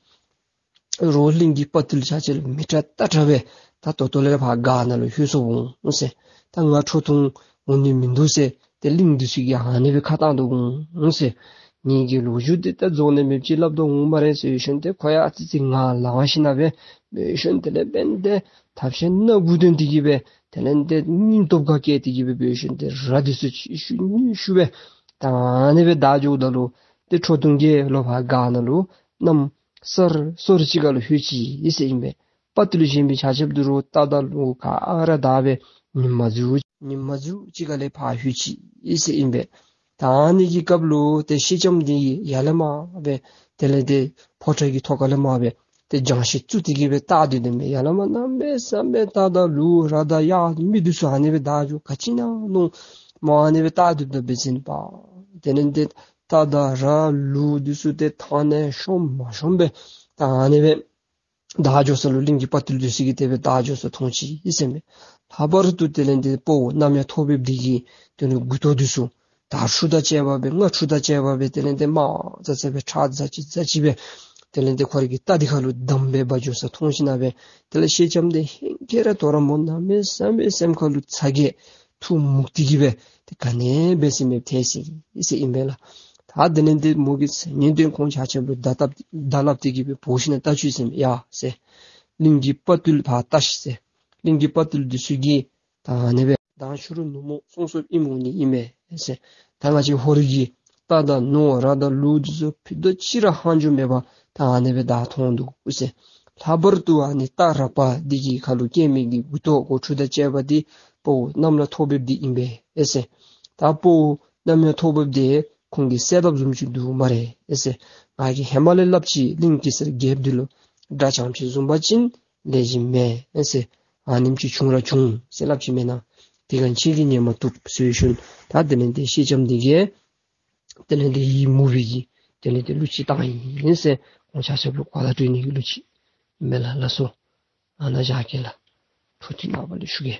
རོགས་གླིང་གི་དཔའ་བརྟུལ་ཆ་ཁྱབ་ལུ་མི་ཏྲ་རྟ་ཏྲ་སྦེ་ད་ད་ལྟོ་ལས་ཕར་སྒར་ནང་ལུ་ལྷོད་སོང་འོང་ཟེར། ད་ང་ཁྲོ་ཐུང་འོང་ནི་མིན་འདུག་ཟེར། ཏེ་གླིང་འདི་ཚུ་གིས་ཨ་ནི་སྦེ་ཁ་བཏང་དོ་འོང་ཟེར། ངེ་གི་ལོ་རྒྱུས་འདི་ད་རྫོགས་ནི་མེདཔ་ཅིག་སླབ་དོ་འོང་སྨ་རེ་ཟེར་ཞིནམ་ཏེ་ཁོ་ཡང་ཨ་ཙི་ཙི་ངར་ལངས་ཞིནམ་ལས་འབད་ཞིནམ་དེ་ལས་འབདན་ཏེ་ཐབས་ཤེས་སྣ་དགུ་སྟོན་ཏེ་གི་སྦེ་དེ་ལས་ཏེ་སྙིང་སྟོབས་ཁ་སྐྱེད་དེ་གི་སྦེ་འབད་ཞིནམ་ཏེ་ར་འདི་ཚུ་ཤུ་ཤུ་ཤུ་སྦེ་ད་ཨ་ནི་སྦེ་བདའ་འགྱོཝ་ད་ལུ་ཏེ་ཁྲོ་ཐུང་གིས་ལོག་ཕར་སྒར་ནང་ལུ་གནམ་སར་སོར་ཅིག་ཁར་ལུ་ལྷོད་ཅི་ཨིན་ཟེར་ཨིན་པས། དཔའ་བརྟུལ་གཞན་མི་ཆ་ཁྱབ་འདི་རུང་རྟ་དང་ལུག་ག་ར་བདའ་སྦེ་ཉིམ་མཛུབ་ཉིམ་མཛུབ་ཅིག་ཁར་ལས་ཕར་ལྷོད་ཅི་ཨིན་ཟེར་ཨིན་པས། ད་ཨ་ནི་གི་སྐབས་ལུ་ཏེ་ཤེས་ལྕམ་འདི་ཡར་ལས་མར་སྦེ་དེ་ལས་ཏེ་ཕོ་བྲང་གི་ཐོག་ཁ་ལས་མར་སྦེ་ཏེ་རྒྱང་ཤེལ་བཙུགས་ཏེ་གི་སྦེ་བལྟ་སྡོད་དོ་མས། ཡར་ལས་མར་གནམ་མེད་ས་མེད་རྟ་དང་ལུག་ར་དང་གཡག་མི་འདི་ཚུ་ཨ་ནི་སྦེ་བདའ་འགྱོ་ག་ཅི་ཨིན་ན་མནོ་མར་ཨ་ནི་སྦེ་བལྟ་སྡོདཔ་ད་འབད་བ་ཅིན་པ་དེ་ལས་ཏེ་རྟ་དང་ར་ལུག་འདི་ཚུ་ཏེ་ཐང་ནང་ཤོང་མ་ཤོང་སྦེ་ད་ཨ་ནི་སྦེ་བདའ་འགྱོ་ས་ལུ་གླིང་གི་དཔའ་བརྟུལ་འདི་ཚུ་གིས་དེ་སྦེ་བདའ་འགྱོ་ས་མཐོང་ཅི་ཨིན་ཟེར་མས། ལྷག་པར་དུ་དེ་ལས་ཏེ་དཔའ་བོ་གནམ་ཡངས་ཐོག་འབེབས་འདི་གི་དེ་ནི་མགུ་ཏོ་འདི་ཚུ་དར་ཕྱུག་དང་བཅས་པ་སྦེ་རྔ་ཕྱུག་དང་བཅས་པ་སྦེ་དེ་ལས་ཏེ་དམར་ཙག་ཙིག་སྦེ་ཁྲག་འཛག་ཅི་འཛག་ཅི་སྦེ་དེ་ལས་ཏེ་ཁོ་རའི་གི་རྟ་འདི་ཁར་ལུ་བསྡམས་སྦེ་འབག་འགྱོ་ས་མཐོང་ཞིནམ་ལས་དེ་ལས་ཤེས་ལྕམ་འདི་ཧེང་སྐལ་ར་དོ་རུང་མོ་གནམ་མེད་ས་མེད་སེམས་ཁར་ལུ་ཚ་གྱང་ཐུགས་མུག་སྟེ་གི་སྦེ་ཏེ་ག་ནི་འབད་ས་མེདཔ་ཐལ་སོ་ཡི་ཟེར་ཨིན་པས་ལགས། ད་དེ་ལས་ཏེ་མོ་གིས་ཉིན་དོན་ཁོང་ཆ་ཁྱབ་ལུ་བརྡ་བཏབ་བརྡ་སླབ་སྟེ་གི་སྦེ་འབོ་ཞིནམ་ལས་བལྟ་བཅུག་ཟེར་མས། ཡ་ཟེར། གླིང་གི་དཔའ་བརྟུལ་ཕར་བལྟ་ཤིག་ཟེར། གླིང་གི་དཔའ་བརྟུལ་འདི་ཚུ་གིས་ད་ཨ་ནི་སྦེ་ དང་ཕྱི་རུ་ནུབ་མོ་སོང་སོངམ་ཨིནམ་འོང་ནི་ཨིན་མས་ཟེར། ད་ང་བཅས་ཧོར་གྱི་རྟ་དང་ནོར་ར་དང་ལུག་འདི་ཚུ་ཕུད་རྡོག་གཅིག་ར་ཧང་ཇོ་མེད་པར་ད་ཨ་ནི་སྦེ་བདའ་ཐོན་འདུག་ཟེར། ལྷག་པར་དུ་ཨ་ནི་སྟག་རགས་པ་འདི་གི་ཁ་ལུ་སྐྱེས་མི་གི་མགུ་ཏོ་སྒོ་ཕྲུག་དང་བཅས་པ་འདི་དཔའ་བོ་གནམ་ལ་ཐོགས་འབེབས་འདི་ཨིན་པས་ཟེར། ད་དཔའ་བོ་གནམ་ལ་ཐོགས་འབེབས་འདི་ཁོང་གི་གསལ་བཏབ་བཟུམ་ཅིག་འདུག་སྨ་རེ་ཟེར། ང་གིས་ཧེ་མ་ལས་སླབ་ཅི། གླིང་གེ་སར་རྒྱལཔོ་འདི་ལུ་དགྲ་ཙམ་ཅིག་བཟུང་པ་ཅིན་ལེགས་ཤོམ་མེན་ཟེར། ཨ་ནེམ་ཅིག་བྱུང་ར་བྱུང་ཟེར་སླབ་ཅི་མེན་ན། དེ་སྒང་ཁྱེད་ཀྱིས་ཉན་མ་བཏུབ་ཟེར་ཞུ་ནི། ད་དེ་ལས་འདི་སེང་ལྕམ་འདི་གིས་དེ་ལས་འདི་ཡིད་མུག་པའི་གི་དེ་ལས་འདི་གླུ་ཅིག་བཏང་ཡི་ཟེར། ཁོང་ཆ་ཁྱབ་ལུ་གོ་བརྡ་སྤྲོད་ནི་གི་གླུ་ཅིག་མས་ལགས། ལགས་སོ། ཨ་ནཱ་བཞག་གེ་ལགས། འཕྲོ་མཐུད་ནངས་པ་ལུ་ཞུ་གེ།